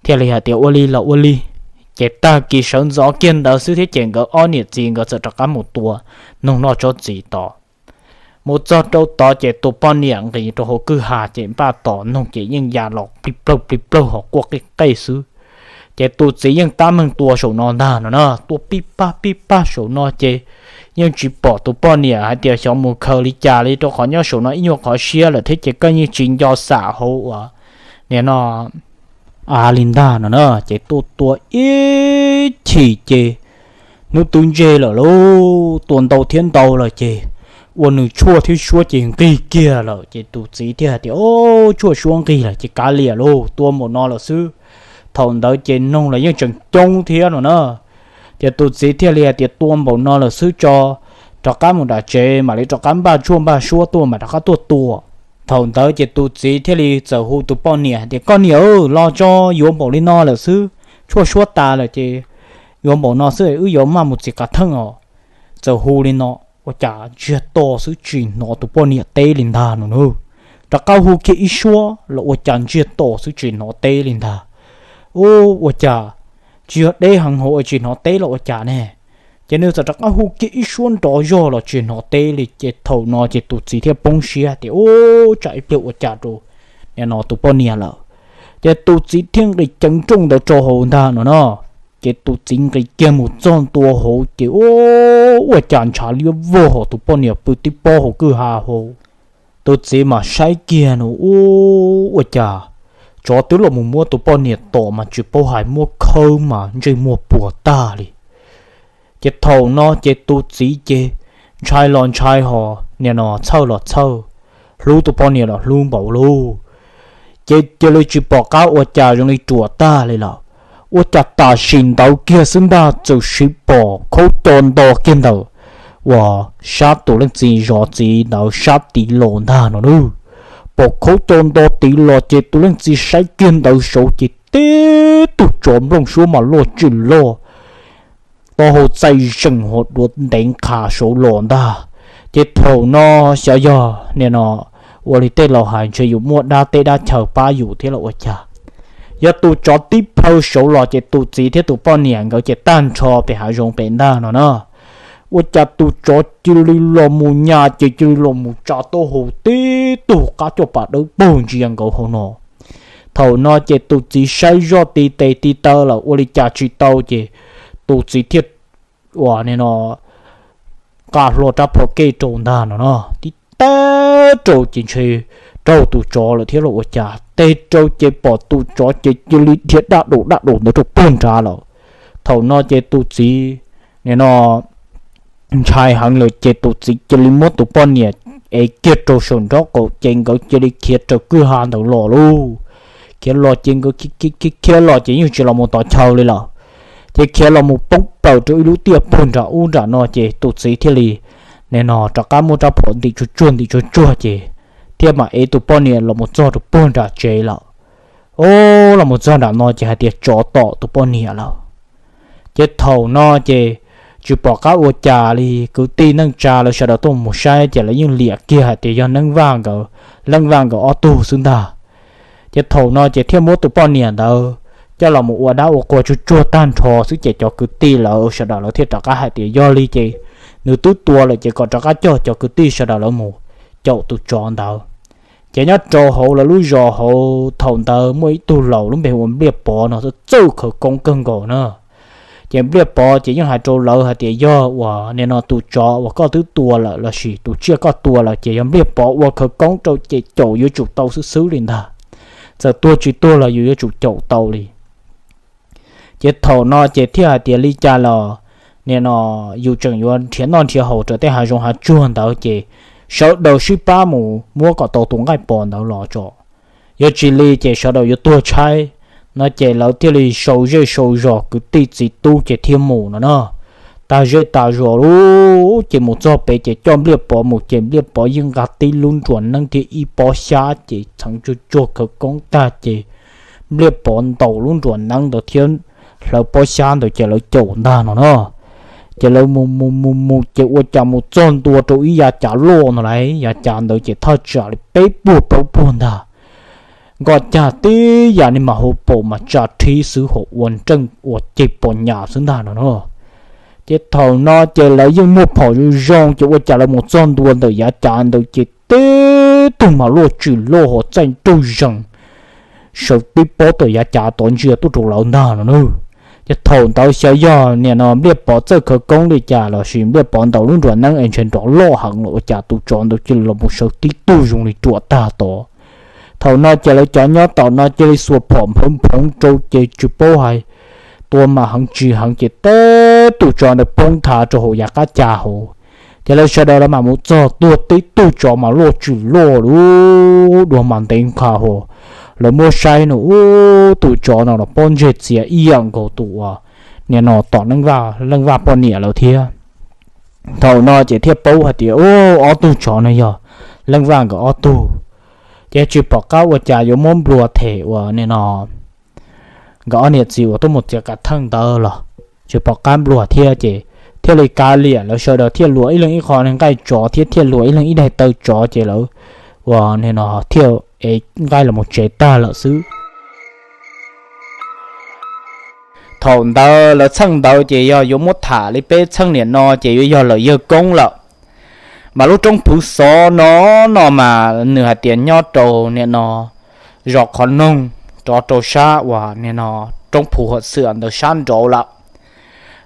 thiaj li hais tias, Ua li los ua li. Ces tag kis sawv ntxov kiag ntawd xwb thiab ces nkawd ob niam txiv nkawd txawm rov qab mus tua noog noj tsob txiv tod. Mus txog rau tod ces tus poj niam nqis rau hauv kwj ha ces npaj tos noog ces yeej ya los plig plawg plig plawg hos quaj qij qej xwb. Ces tus txiv yeej tab meeg tua saum no ntag no na, tua pij paj pij paj saum no ces yeej tsis pom tus poj niam hais tias xyov mus khaws li cas li, rau qhov nyob saum no ib nyuag qhov siab lawm thiab ces koj yeej tsis nco xam hauv uas nim no av li ntag no na. Ces tua tua ib chim ces hnub twb ntseg lawm lauj, tua ntau thiab ntau lawm ces ua nws tshuaj thiab suab ces nqig kiag lawm ces tus txiv thiaj hais tias, Ob, tshuaj suab nqig lawm ces kav liam lauj, tua npaum no lawm xwb. Thaum ntawd ces noog los yeej tseem coob thiab no na. Ces tus txiv thiaj li hais tias, Tua npaum no lawm xwb tso, rov qab mus nram tsev mam li rov qab npaj tshuaj npaj suab tuaj mam rov qab tuaj tua. Thaum ntawd ces tus txiv thiaj li txawm hu tus poj niam hais tias, Koj niam, los tso, yuav npaum li no lawm xwb, tshuaj suab tas lawm ces yuav npaum no xwb wb yuav maj mus txiav kav theej os. Txawm hu li no, ua cas ntsiag to xwb tsis hnov tus poj niam teb li ntag no na. Rov qab hu kiag ib suab los ua cas ntsiag to xwb tsis hnov teb li ntag. Ub, ua cas tsis yog deb heev hauv tsis hnov teb los ua cas ne? Ces nws txawm rov qab hu kiag ib suab nrov zog los tsis hnov teb li ces thaum no ces tus txiv thiaj poob siab tias, Ub, tsam ib pliag ua cas rau nim no tus poj niam lawm. Ces tus txiv thiaj nqis ceev nrooj ntawd rau hauv ntag no na. Ces tus txiv nqis kiag mus txog ntua hauv ces, Ub, ua cas ntshav liab vog hos tus poj niam pw tib pob hauv kwj ha hauv. Tus txiv mas saib kiag no, Ub, ua cas tsov twb los mus muab tus poj niam tom mas tsis paub hais muab khawb mas ntsej muag puas tag li. Ces thaum no ces tus txiv ces ntshai los ntshai hos nim no txhawj los txhawj, hlub tus poj niam los hlub npaum li. Ces cia li tsis pom qab ua cas zoo li ruam tag li lawm. Ua cas tam sim ntawd kiag xwb ntag txawm siv pom khaub co nto kiag ntawm uas sab tus leej txiv zov txiv ntawd sab tid los ntag no na. Pom khaub co nto tid los ces tus leej txiv saib kiag ntawd saud ces tib tug tsov nplooj suab mas loj tsis loj, taub hau txaij zeem hos duav ntev qha saud los ntag. Ces thaum no xyov yog nim no ua li tej laus hais ntshe yuav muaj dab teb dab chaw pab yus thiab los ua cas. Yog tus tsov tib plhaw saud los ces tus txiv thiab tus poj niam nkawd ces tag nrho pem hav zoov pem ntag no na. Ua cas tus tsov cia li los mus nyas ces cia li los mus tsa taub hau tib tug qab coj pas dawb paug ntsia nkawd hauv no. Thaum no ces tus txiv saib zoj ti tes ti taw lawm ua li cas tsis tau ces tus txiv thiaj ua nim no nqa hlo rab phom kej rau ntag no no, tib teb rau ces ntshe raug tus tsov lawm thiab los ua cas, teb rau ces pom tus tsov ces cia li dhia daj daus daj daus ntawd rau puag nrad lawm. Thaum no ces tus txiv nim no ntshai heev lawm ces tus txiv cia li muab tus poj niam ev kiag rau saum nraub qaum ces nkawd cia li khiav raws kwj ha ntawd los lauj. Khiav los ces nkawd khiav los ces yeej tsis los mus tod chaw li lawm, ces khiav los mus poob plaws rau ib lub tiaj puag nram ub nram no ces tus txiv thiaj li nim no rov qab muab rab phom ntim tsuag tsuag ntim tsuag tsuag ces thiaj mam ev tus poj niam los mus txog rau puag nram tsev lawm. Ub, los mus txog nram no ces hais tias tsov tom tus poj niam lawm. Ces thaum no ces tsis pom qab ua cas li, kwv tij neej tsa lawv sawv daws tuaj mus saib ces lawv yeej liam kiag hais tias yog Neeb Vaj nkawd, Leej Vaj nkawd ob tug xwb ntag. Ces thaum no ces thiaj muab tus poj niam ntawd coj los mus ua dab ua qhua tsuag tsuag tag nrho xwb ces cov kwv tij lawv sawv daws lawv thiaj rov qab hais tias yog li ces nws twb tua lawm ces kom rov qab coj cov kwv tij sawv daws lawv mus caum tus tsov ntawd. Ces nyob rau hauv lawv lub zos hauv thaum ntawd muaj ib tug laus lub npe hu ua Npliaj Pov no txawj khawv koob kawg nkaus na. Ces Npliaj Pov ces yeej hais rau lawv hais tias yog uas nim no tus tsov uas koj twb tua lawm lossis tus tsiaj koj tua lawm ces yog Npliaj Pov ua khawv koob rau ces caum yuav tsum tau xwb xwb li ntag. Txawm tuag tsis tuag los yus yuav tsum caum tau li. Ces thaum no ces thiaj hais tias li cas los nim no yus tseem yuav nrhiav noj nrhiav haus raws tej hav zoov hav tsuag ntawd ces sawv daws sib pab mus muab kom tau tus nqaij pos ntawd los tso, yog tsis li ces sawv daws yuav tuag tshaib no ces lawv thiaj li sau zej sau zos kwv tij txiv tub ces thiaj mus no na. Tag zej tag zos lub ces mus txog pem ces coj Npliaj Pov mus ces Npliaj Pov yeej nqa tib lub nruas neeb thiab ib pob xyab ces txheev tsuag tsuag khawv koob tag ces Npliaj Pov ntaus lub nruas neeb ntawd thiab hlawv pob xyab ntawd ces lawv caum ntag no na. Ces lawv mus mus mus mus ces ua cas mus txog ntua rau ib yav cav loj no lauj, yav cav ntawd ces thaj tsam li peb puag plaub puag ntag. Nkoj cag tib yam li mas hauv paus mas tsa rhib xwb, hauv ua nreej ua ceg pos nyas xwb ntag no na. Ces thaum no ces lawv yeej muaj phom zoo zoo ces ua cas lawv mus txog ntua ntawm yav cav ntawd ces tib tug mas luaj tswm loj hauv txaij nruj zees sawv tib pob tom yav cav tod ntsia tuaj rau lawv ntag no na. Ces thaum ntawd xyov yog nim no Npliaj Pov txawj khawv koob li cas lossis Npliaj Pov ntaus lub nruas neeb es ntshe nrov loj heev los ua cas tus tsov ntawd cia li los mus sawv tib tug zoo li ruam tag tod. Thaum no ces lawv cov nyob tom no cia li xuas phom nphawv nphoov rau ces tsis paub hais tua mas heev tsis heev ces tib tug tsov ntawd poob nthav rau hauv yav qab ca hauv. Ces lawv sawv daws lawv mam mus txog tuag tib tug tsov mas luaj tswm loj lub dua mas ntev nqha hos. Lawv muab saib no ub tus tsov no los pob ntseg txias ib yam nkaus tus uas nim no tom Leej Vaj poj niam lawm thiab. Thaum no ces thiaj paub hais tias ub ob tug tsov no yog Leej Vaj nkawd ob tug. Ces tsis pom qab ua cas yuav muab nplua them uas nim no nkawd ob niam txiv uas tuaj mus txiav kav theej ntawd los tsis pom qab nplua thiab ces thiaj li kav liam lawv sawv daws thiaj luas ib leeg ib qho nqaij tsov thiab thiaj luas ib leeg ib daim taw tsov ces lawv uas nim no thiaj ev nqaij los mus tsev tag lawm xwb. Thaum ntawd lawv txheej ntawd ces yog yuav muab tham li peb txheej niam no ces yuav yog lawm yawg koob lawm. Mas lub roob Phwv Xov no, no mas nws hais tias nyob rau nim no zos qhov noog rov rau sab uas nim no roob Phu Huam Xwm ntawd sab nraud lawm.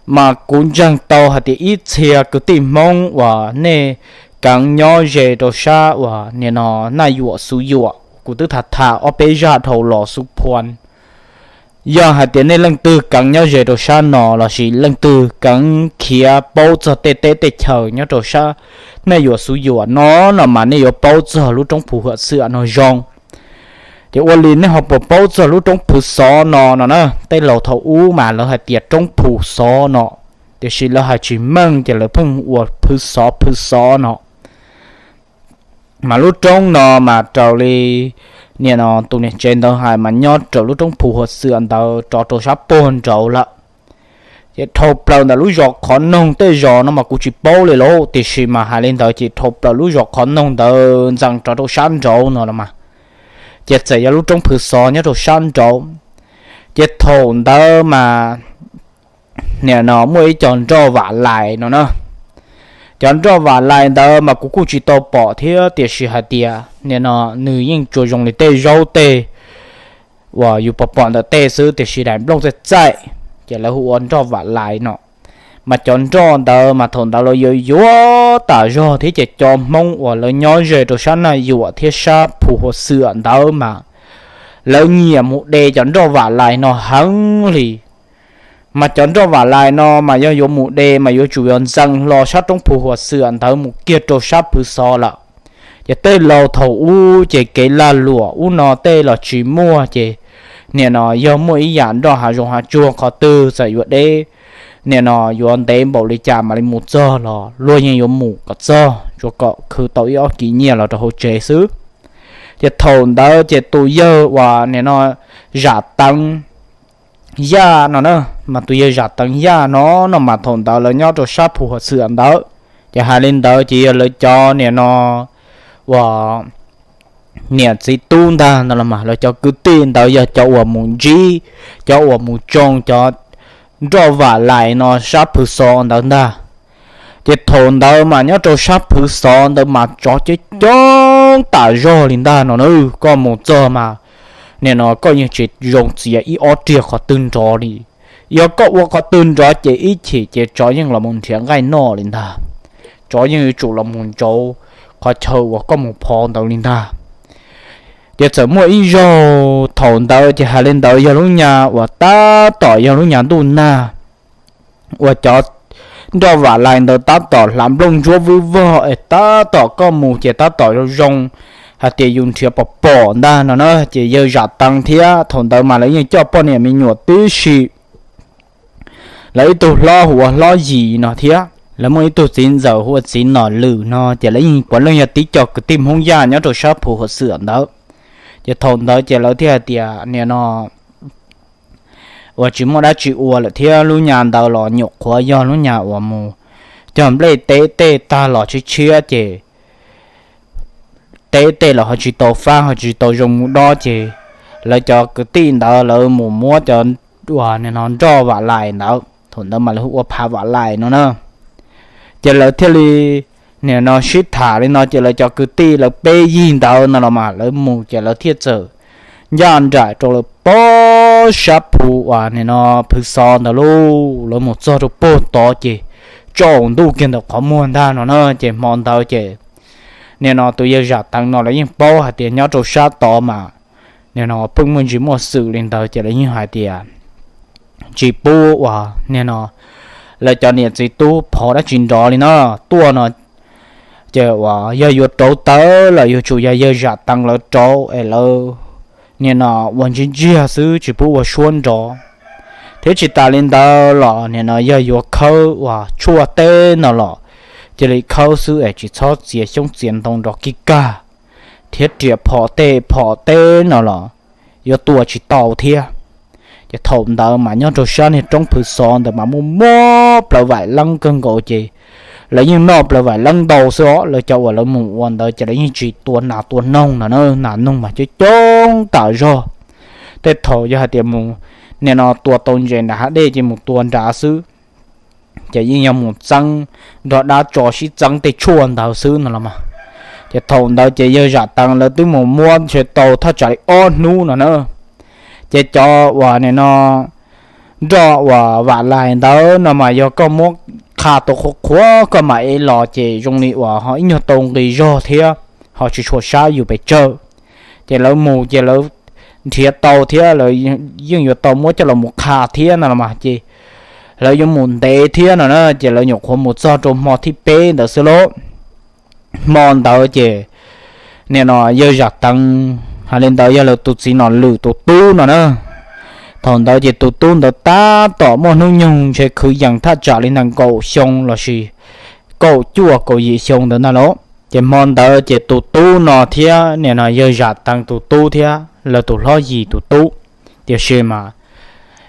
Mas kuv ntseeg tau hais tias ib txhia kwv tij Hmoob uas nej keev nyob ze rau sab uas nim no Naj Yuam Xuv Yuam, kuv twb tham tham ob peb zaj dhau los xub phua. Yog hais tias nej leej twg keev nyob ze rau sab no lossis leej twg keev khiav paub txog tej teb tej chaws nyob rau sab Naj Yuam Xuv Yuam no, no mas nej yuav paub txog lub roob Phu Huam Xwm no zoo. Ces ua li nej ho puas paub txog lub roob Phwv Xov no no na? Tej laus thaum ub mas lawv hais tias roob Phu Xov no, tiam sis lawv hais tsis meej ces lawv pheej ua Phwv Xov Phwv Xov no. Mas lub roob no mas raws li nim no tus niam tsev ntawd hais mas nyob raws lub roob Phu Huam Xwm ntawd rov rau sab puag nraud lawm. Ces dhau plaws ntawm lub zos qhov noog tej zos no mas kuv tsis paub li lauj, tiam sis mas hais li ntawd ces dhau plaws lub zos qhov noog ntawd ntxeev rov rau sab nraud no los mas, ces txawm yog lub roob Phwv Xov nyob rau sab nraud. Ces thaum ntawd mas nim no muaj ib co nroj vam lais no na. Cov nroj vam lais ntawd mas kuv kuj tsis tau pom thiab, tiam sis hais tias nim no nws yeej tsuas zoo li tej zaub tej uas yus pom pom ntawm tej xwb, tiam sis daim nplooj txaij txaij, ces lawv hu ua nroj vam lais no. Mas cov nroj ntawd mas thaum ntawd lawv yuav yuav tas zog thiab, ces cov Hmoob uas lawv nyob ze rau sab Naj Yuam thiab sab Phu Huam Xwm ntawd mas lawv nyiam mus de cov nroj vam lais no heev li. Mas cov nroj vam lais no mas yog yuav mus de mas yuav tsum yuav ntxeev hlo sab roob Phu Huam Xwm ntawd mus kiag rau sab Phwv Xov lawm. Ces tej laus thaum ub ces kev lag luam ub no tej los tsis muaj ces nim no yog muaj ib yam nroj hav zoov hav tsuag qhov twg txawm yuav deb, nim no yuav ntev npaum li cas mam li mus txog los luag yeej yuav mus kom txog tsuas kom khwv tau ib ob kis nyiaj los rau hauv tsev xwb. Ces thaum ntawd ces tus yawg uas nim no Zam Teev Yaj no na, mas tus yawg Zam Teev Yaj no no mas thaum ntawd lawv nyob rau sab Phu Huam Xwm ntawd. Ces hais li ntawd ces yog lawv cov nim no uas niam txiv tub ntag no los mas lawv cov kwv tij ntawd yog cov uas mus ntsib, cov uas mus tsoo cov nroj vam lais no sab Phwv Xov ntawd ntag. Ces thaum ntawd mas nyob rau sab Phwv Xov ntawd mas tsov coob coob tas zog li ntag no na. Koj mus txog mas nim no koj yeej tsis zoo txiav ib ob riag qhov twg nrov li. Yog koj ua qhov twg nrov ces ib chim ces tsov yeej los mus nrhiav nqaij noj li ntag. Tsov yeej yuav tsum los mus ntsauv qhov chaw uas koj mus phov ntawd li ntag. Ces txawm muaj ib zaug thaum ntawd ces hais li ntawd yog lub nyas uas tab tom yog lub nyas ntuj nag uas cov nroj vam lais ntawd tab tom hlav nplooj ntsuab vwb vog es tab tom koj mus ces tab tom zoo zoo hais tias yus nrhiav pom pom ntag no na. Ces yawg Zam Teev thiab thaum ntawd mas lawv yeej coj poj niam me nyuam tib si, lawv ib tug hlob hu ua Hlob Yim no thiab lawv muaj ib tug txiv ntxawm hu ua Txiv Nom Lwm no, ces lawv yeej puav leej yog tib co kwv tij Hmoob Yaj nyob rau sab Phu Huam Xwm ntawd. Ces thaum ntawd ces lawv thiaj hais tias nim no uas tsis muaj dab tsi ua lawm thiab lub nyas ntawd los nyuam qhuav yog lub nyas uas mus cog nplej teb tej tag los tshiab tshiab ces teb tej los ho tsis tau fab ho tsis tau zoo mus dob ces lawv cov kwv tij ntawd lawv mus muab cov uas nim no nroj vam lais ntawd, thaum ntawd mas lawv hu ua phav vam lais no na. Ces lawv thiaj li nim no sib tham li no ces lawv cov kwv tij lawv peb yig ntawd no los mas lawv mus ces lawv thiaj txawm ncaj nraim rau lawv pob sab Phu uas nim no Phwv Xov ntawd lauj. Lawv mus txog rau puag tod ces tsaus ntuj kiag ntawm qhov muag ntag no na. Ces hmo ntawd ces nim no tus yawg Zam Teev no lawv yeej paub hais tias nyob rau sab tod mas nim no pheej muaj ntsis muaj xwm li ntawd ces lawv yeej hais tias tsis pub uas nim no lawv cov niam txiv tub phov dab tsi nrov li no tuaj no. Ces uas yog yuav rauv taws los yuav tsum yog yawg Zam Teev lawv rauv es lawv nim no ua ntsiag ntsiag xwb tsis pub ua suab nrov. Thiab tsis tas li ntawd los nim no yog yuav khawb uas tshuaj teb no los cia li khawb xwb es tsis txhob txiav xyoob txiav ntoo nrov kig kag, thiab riam phom tej phom teb no los yuav tua tsis tau thiab. Ces thaum ntawd mas nyob rau sab niag roob Phwv Xov ntawd mas muaj muab plaws vaim leeb kawg nkaus ces lawv yeej noj plaws vaim leeb ntau xwb os. Lawv cov uas lawv mus ua ntawd ces lawv yeej tsis tua nas tua noog no na, nas noog mas coob coob tas zog. Tej thaum yog hais tias mus nim no tua tau ntses nram hav dej ces mus tua nrad xwb, ces yeej yog mus txeeb nrog dab tso sib txeeb tej tshuaj ntawd xwb no los mas. Ces thaum ntawd ces yawg Zam Teev lawv twb mus muab ntshe tau thaj tsam li ob hnub no na. Ces cov uas nim no nroj uas vam lais ntawd no mas yog koj muab qha tau qhuav qhuav koj mam ev los ces zoo li uas ho ib nyuag tau nqi zog thiab ho tsis tshua sab yus pes tsawg. Ces lawv mus ces lawv nrhiav tau thiab lawv yeej yuav tau muab coj los mus qha thiab no los mas ces lawv yuav mus ntev thiab no na ces lawv nyuam qhuav mus txog rau hmo thib peb ntawd xwb lauj. Hmo ntawd ces nim no yawg Zam Teev hais li ntawd yog lawv tus txiv Nom Lwm tus tub no na. Thaum ntawd ces tus tub ntawd tab tom muaj hnub nyoog ntshe kwv yees thaj tsam li ntawm kaum xyoo los sis kaum cuaj kaum yim xyoo ntawd ntag lauj. Ces hmo ntawd ces tus tub no thiab nim no yawg Zam Teev tus tub thiab lawv tus hlob Yim tus tub, tiam sis mas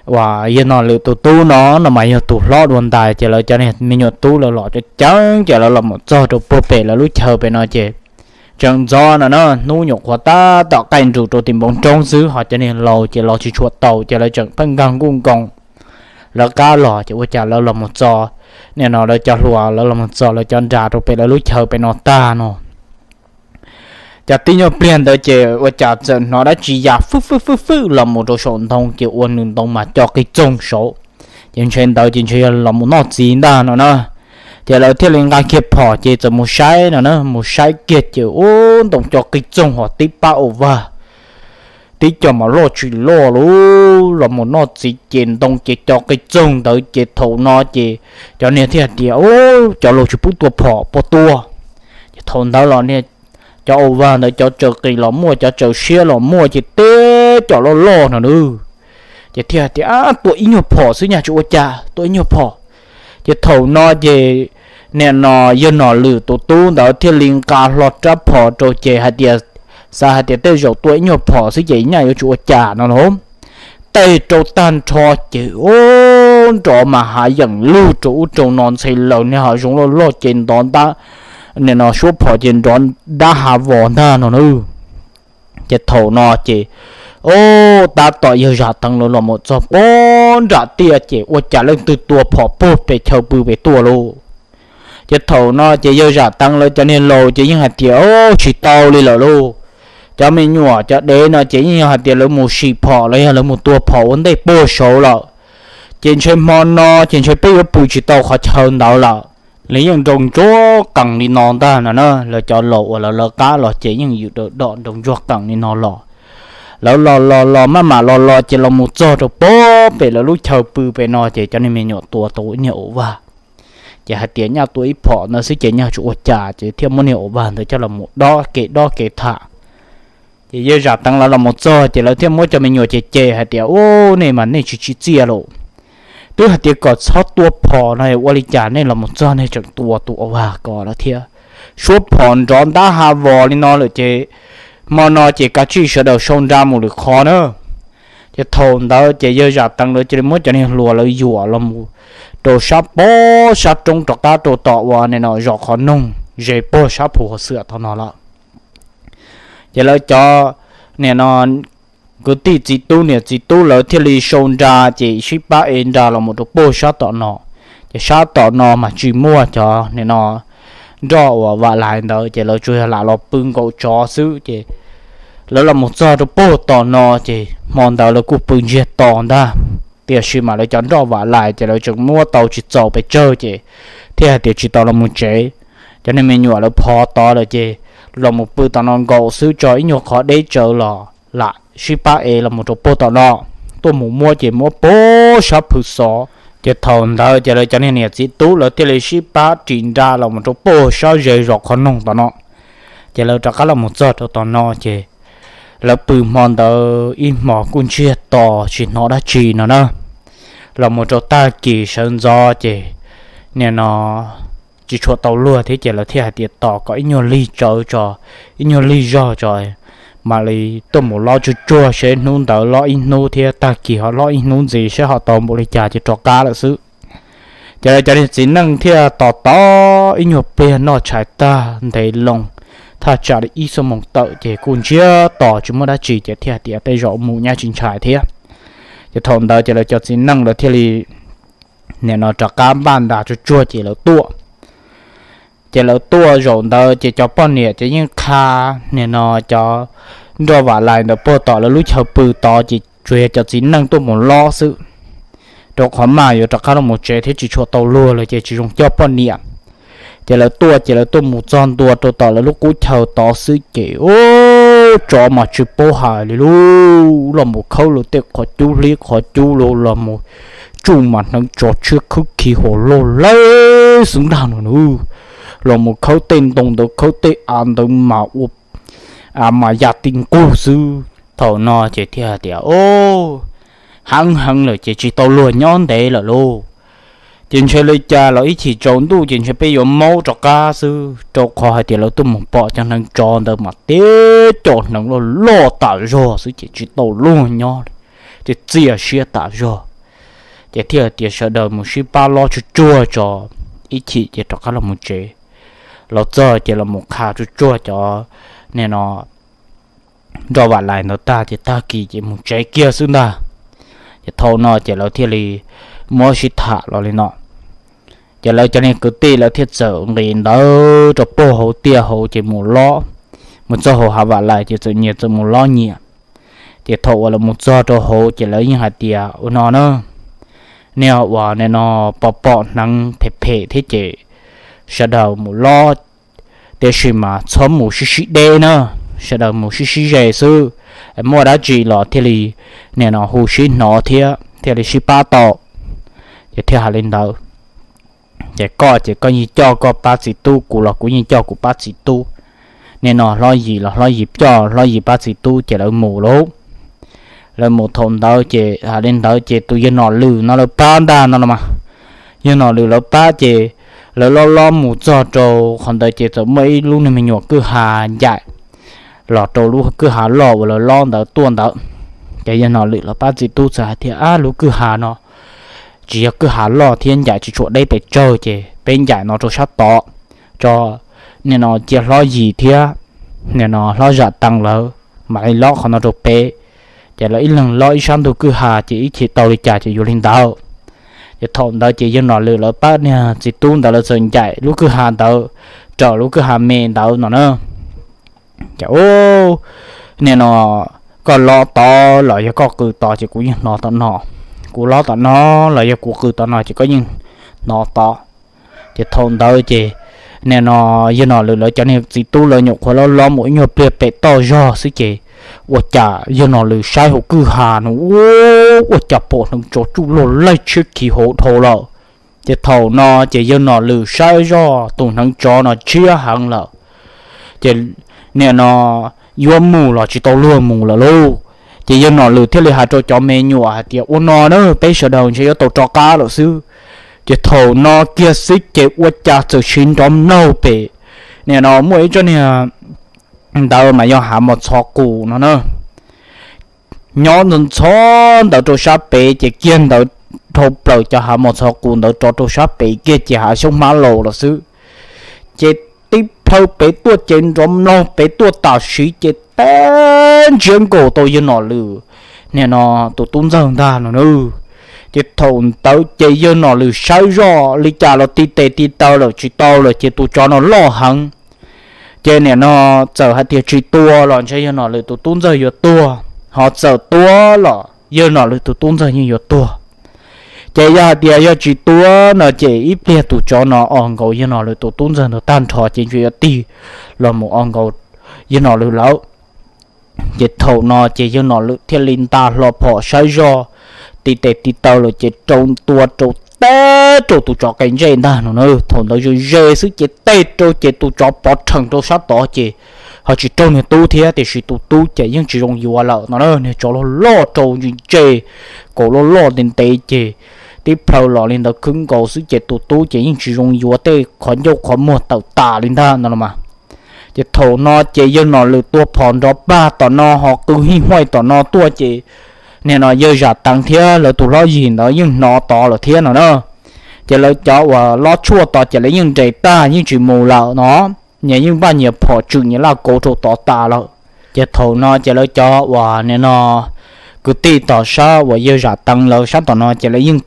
uas yawg Nom Lwm tus tub no no mas yog tus hlob dua ntais ces lawv cov niag me nyuam tub lawv los coob coob ces lawv los mus txog rau puag pem lawv lub chaw pem no ces tseem ntxov no na, hnub nyuam qhuav tab tom qaij nrus rau tim npoo roob xwb ho cov niag laus ces los tsis tshua tau ces lawv tseem pheej nkag nkuj nkoos lawv qab los ces ua cas lawv los mus txog, nim no lawv cov hluas lawv los mus txog lawv cov nra rau pem lawv lub chaw pem no tag no. Ces tib nyuag pliag ntawd ces ua cas txawm hnov dab tsi ya fwj fwj fwj fwj los mus rau saum ntoo ces ua nws ntoo mas co qig txoog saud. Ces ntshe ntawd ces ntshe yog los mus noj txiv ntag no na. Ces lawv thiaj li nqa kiag phom ces txawm mus saib no na, mus saib kiag ces ub ntoo co qig txoog ho tib pab ua vag, ib co mas loj tsis loj lawm, los mus noj txiv ces ntoo ces co qis txoog ntawd ces thaum no ces cov niag thiaj hais tias, Cov laus tsis pub tua phom puas tua? Ces thaum ntawd los niag cov au vag ntawd cov tsaws qis los muaj, cov tsaws siab los muaj, ces teb cov loj loj no nawb. Ces thiaj hais tias, Tua ib nyuag phom xwb nyaj tsis ua cas, tua ib nyuag phom. Ces thaum no ces nim no yawg Nom Lwm tus tub ntawd thiaj li nqa hlo rab phom rau ces hais tias, xav hais tias tej zaum tua ib nyuag phom xwb ces nyaj yuav tsis ua cas no lauj. Tej rau tag nrho ces ub nrov mas hav yeem lug rau ub rau no ntxhe laws niag hav zoov loj loj ces ntov ntab, nim no suab phom ces nrov ntab hav vos ntag no nawb. Ces thaum no ces ub tab tom yawg Zam Teev lawv los mus txog pem nram tiaj ces ua cas leej twg tua phom puag pem chaw pw pem tuaj lauj. Ces thaum no ces yawg Zam Teev lawv cov niag laus ces yeej hais tias, Ub, tsis tau li lawm lauj. Cov me nyuam cov dev no ces yeej yog hais tias lawv mus sim phom los yog lawv mus tua phom ua ntej puag saud lawm. Ces ntshe hmo no ces ntshe peb yuav pw tsis tau qhov chaw ntawd lawm. Lawv yeej nroo ntsuag qees li no ntag no na, lawv cov laus uas lawv lawv qab los ces yeej yws daws dom nroo ntsuag qees li no los. Lawv los los los maj mam los los ces los mus txog rau pem lawv lub chaw pw pem no ces cov niag me nyuam tua tau niag au vag. Ces hais tias nyaj tua ib phom ntawd xwb ces nyaj tsis ua cas ces thiaj muab niag au vag ntawd coj los mus dob kev dob kev tham. Ces yawg Zam Teev lawv los mus txog ces lawv thiaj muab cov me nyuam ces cem hais tias, Ub, nej mas nej tsis tsim txiaj lauj. Twb hais tias kom txhob tua phom no ua li cas nej los mus txog nej tseem tua tus au vag ko lawm thiab. Suab phom nrov ntab hav vos li no lawm ces hmo no ces kav tsij sawv daws sau nra mus lwm qhov na. Ces thaum ntawd ces yawg Zam Teev lawv cia li muab cov niag hluas lawv yuam los mus rau sab pob sab roob rov qab rau tom uas nim no zos qhov noog ze puag sab phu hauv xwm tau no lawm. Ces lawv cov nim no kwv tij txiv tub niam txiv tub lawv thiaj li sau nra ces sib pab ev nra los mus rau puag sab tom no. Ces sab tom no mas tsis muaj cov nim no nroj uas vam lais ntawd ces lawv tsuas yog lam los pw nkaum tsov xwb ces lawv los mus txog rau puag tom no ces hmo ntawd lawv kuj pw ntsiag to ntag. Tiam sis mas lawv cov nroj vam lais ces lawv tseem muab tau tsis txaus pes tsawg ces thiaj hais tias tsis tau los mus tsev. Cov niag me nyuam lawv phov tod lawm ces los mus pw tom no nkaum xwb tso ib nyuag qhov deb tsawv los lam sib pab ev los mus rau puag tom no. Tuaj mus muab ces muab puag sab phu xov. Ces thaum ntawd ces lawv cov niag niam txiv tub lawv thiaj li sib pab ris nra los mus rau puag sab ze zos qhov noog tom no. Ces lawv rov qab los mus txog rau tom no ces lawv pw hmo ntawd ib hmos kuj ntsiag to tsis hnov dab tsi no na. Los mus rau tag kis sawv ntxov ces nim no tsis tshua tau luag thiab ces lawv thiaj hais tias tos kom ib nyuag lig tsawv tso, ib nyuag lig zog tso mam li tuaj mus lob tsuag tsuag seb hnub ntawd lob ib hnub thiab tag kis ho lob ib hnub ntxiv seb ho tau npaum li cas ces rov qab lawm xwb. Ces lawv cov niag txiv neej thiaj tos tos ib nyuag pliag noj tshais tag ntev loo, thaj tsam li ib xuab moos tawm ces kuj ntsiag to tsis muaj dab tsi ces thiaj hais tias tej zaum mus nyab tsis ntshai thiab. Ces thaum ntawd ces lawv cov txiv neej lawv thiaj li nim no rov qab npaj nra tsuag tsuag ces lawv tuaj. Ces lawv tuaj zaum ntawd ces cov poj niam ces yeej qha nim no cov nroj vam lais ntawd puag tom lawv lub chaw pw tod ces tsuas yog cov txiv neej tuaj mus lob xwb, rau qhov mas yuav rov qab los mus tsev thiab tsis tshua tau luag lawm ces tsis zoo coj poj niam. Ces lawv tuaj ces lawv tuaj mus txog ntua rau tom lawv lub qub chaw tod xwb ces ub, tsov mas tsis paub hais li lauj, los mus khawb lawv tej qhov cub hlib qhov cub los los mus tsuj mas hneev tsov tshiab khwb khi hos loj lawm xwb ntag no nawb. Los mus khawb tej ntoo ntawd khawb tej av ntawd mas ua av mas ya ti nqug xwb. Thaum no ces thiaj hais tias, Ub, heev heev lawm ces tsis tau luag nyob ntev lawm lauj. Ces ntshe li cas los ib chim tsaus ntuj ces ntshe peb yuav maub rov qab xwb, rau qhov hais tias lawv tuaj mus pom cov hneev tsov ntawd mas teb cov hneev loj loj tas zog xwb ces tsis tau luag nyob li, ces txias siab tas zog. Ces thiaj hais tias sawv daws mus sib pab lob tsuag tsuag tso, ib chim ces rov qab los mus tsev. Los txog ces los mus qha tsuag tsuag cov nim no nroj vam lais ntawd tag ces tag kis ces mus tsev kiag xwb ntag. Ces thaum no ces lawv thiaj li muab sib tham los li no. Ces lawv cov niag kwv tij lawv thiaj txawm nqis ntawd rau puag hauv tiaj hauv ces mus lob, mus txog hauv hav vam lais ces txawm nyias txawm mus lob nyias. Ces thaum uas lawv mus txog rau hauv ces lawv yeej hais tias ua no na, nej uas nim no pom pom hneev phem phem thiab ces sawv daws mus lob, tiam sis mas txhob mus sib sib deb na, sawv daws mus sib sib ze xwb. muaj dab tsi los thiaj li nim no hu sib hnov thiab thiaj li sib pab tau. Ces thiaj hais li ntawd. Ces koj ces koj yeej coj koj pab txiv tub, kuv los kuv yeej coj kuv pab txiv tub. Nim no Hlob Yim los Hlob Yim coj Hlob Yim pab txiv tub ces lawv mus lauj. Lawv mus thaum ntawd ces hais li ntawd ces tus yawg Nom Lwm no lawv pab ntag no los mas. Yawg Nom Lwm lawv pab ces lawv lob lob mus txog rau qhov ntawd ces txawm muaj ib lub niag me nyuam kwj ha ncaim los rau lub kwj ha loj uas lawv lob ntawd tuaj ntawd. Ces yawg Nom Lwm lawv pab txiv tub txawm hais tias, Ab, lub kwj ha no tsis yog kwj ha loj thiab ncaim tsis tshua deb pes tsawg ces peb ncaim no rau sab tod tso, nim no cia Hlob Yim thiab nim no Hlob Zam Teev lawv mam li lob qhov no rau peb. Ces lawv ib leeg lob ib sab ntug kwj ha ces ib chim tau li cas ces yuav li ntawd. Ces thaum ntawd ces yawg Nom Lwm lawv pab niag txiv tub ntawd lawv txawm ncaim lub kwj ha ntawd raws lub kwj ha me ntawd no na. Ces nim no koj lob tod los yog koj qw tod ces kuv yeej hnov tom no, kuv lob tom no los yog kuv qw tom no ces koj yeej hnov tod. Ces thaum ntawd ces nim no yawg Nom Lwm lawv cov niag txiv tub lawv nyuam qhuav lob lob mus ib nyuag pliag pem toj zog xwb ces ua cas yawg Nom Lwm saib hauv kwj ha no ua cas pom hneev tsov tsuj luag laij tshiab khiv hauv dhau lawm. Ces thaum no ces yawg Nom Lwm saib zoj tus hneev tsov no tshiab heev lawm. Ces nim no yuav mus los tsis tau luag mus lawm lauj. Ces yawg Nom Lwm thiaj li hais rau cov me nyuam hais tias, Ua no na, peb sawv daws ntshe yuav tau rov qab lawm xwb. Ces thaum no kiag xwb ces ua cas txawm siv nrov mlaug pem, nim no muaj ib tsob niag ntawd mas yog hav mos txhov qus no na, nyob ntxhov ntawd rau sab pem ces kiag ntawd dhau plaws cov hav mos txhov qus ntawd rov rau sab pem kiag ces hav xyoob hmab laus lawm xwb. Ces tib plhaw pem tuaj ces nrov mlaug pem tuaj tam sim ces teb ntsiab nkaus tau yawg Nom Lwm nim no tus tub ntxawg ntag no na. Ces thaum ntawd ces yawg Nom Lwm saib zoj li cas los ti tes ti taw lawm tsis tau lawm ces tus tsov no loj heev. Ces nim no txawm hais tias tsis tua los ntshe yawg Nom Lwm tus tub ntxawg yuav tuag, ho txawm tua los yawg Nom Lwm tus tub ntxawg yeej yuav tuag. Ces yog hais tias yog tsis tua no ces ib pliag tus tsov no os nkaus yawg Nom Lwm tus tub ntxawg ntawd tag nrho ces ntshe yuav tig los mus os nkaus yawg Nom Lwm lawm. Ces thaum no ces yawg Nom Lwm thiaj li nta hlo phom saib zoj ti tes ti taw lawm ces rau tua rau teb rau tus tsov qe ntsej ntag no na. Thaum ntawd ze ze xwb ces teb rau ces tus tsov pov rhees rau sab tod ces ho tsis raug niag tub thiab tiam sis tus tub ces yeej tsis zoo yuav lawm no na. Niag tsov loj loj rau ntse ntse, kaus loj loj ntev ntev ces tib plhaw los li ntawd khwb nkaus xwb ces tus tub ces yeej tsis zoo yuav, tej qhov ncauj qhov muag tawm tas li ntag no los mas. Ces thaum no ces yawg Nom Lwm tua phom nrov pag tom no ho qw hij huaj tom no tuaj ces nim no yawg Zam Teev thiab lawv tus Hlob Yim ntawd yeej hnov tod lawm thiab no na. Ces lawv cov uas lob tshuaj tod ces lawv yeej nres tag yeej tsis mus lawm no, nyias yeej npaj nyias phom tswm nyias laj kauv rau tod tas lawm. Ces thaum no ces lawv cov uas nim no kwv tij tom sab uas yawg Zam Teev lawv sab tom no ces lawv yeej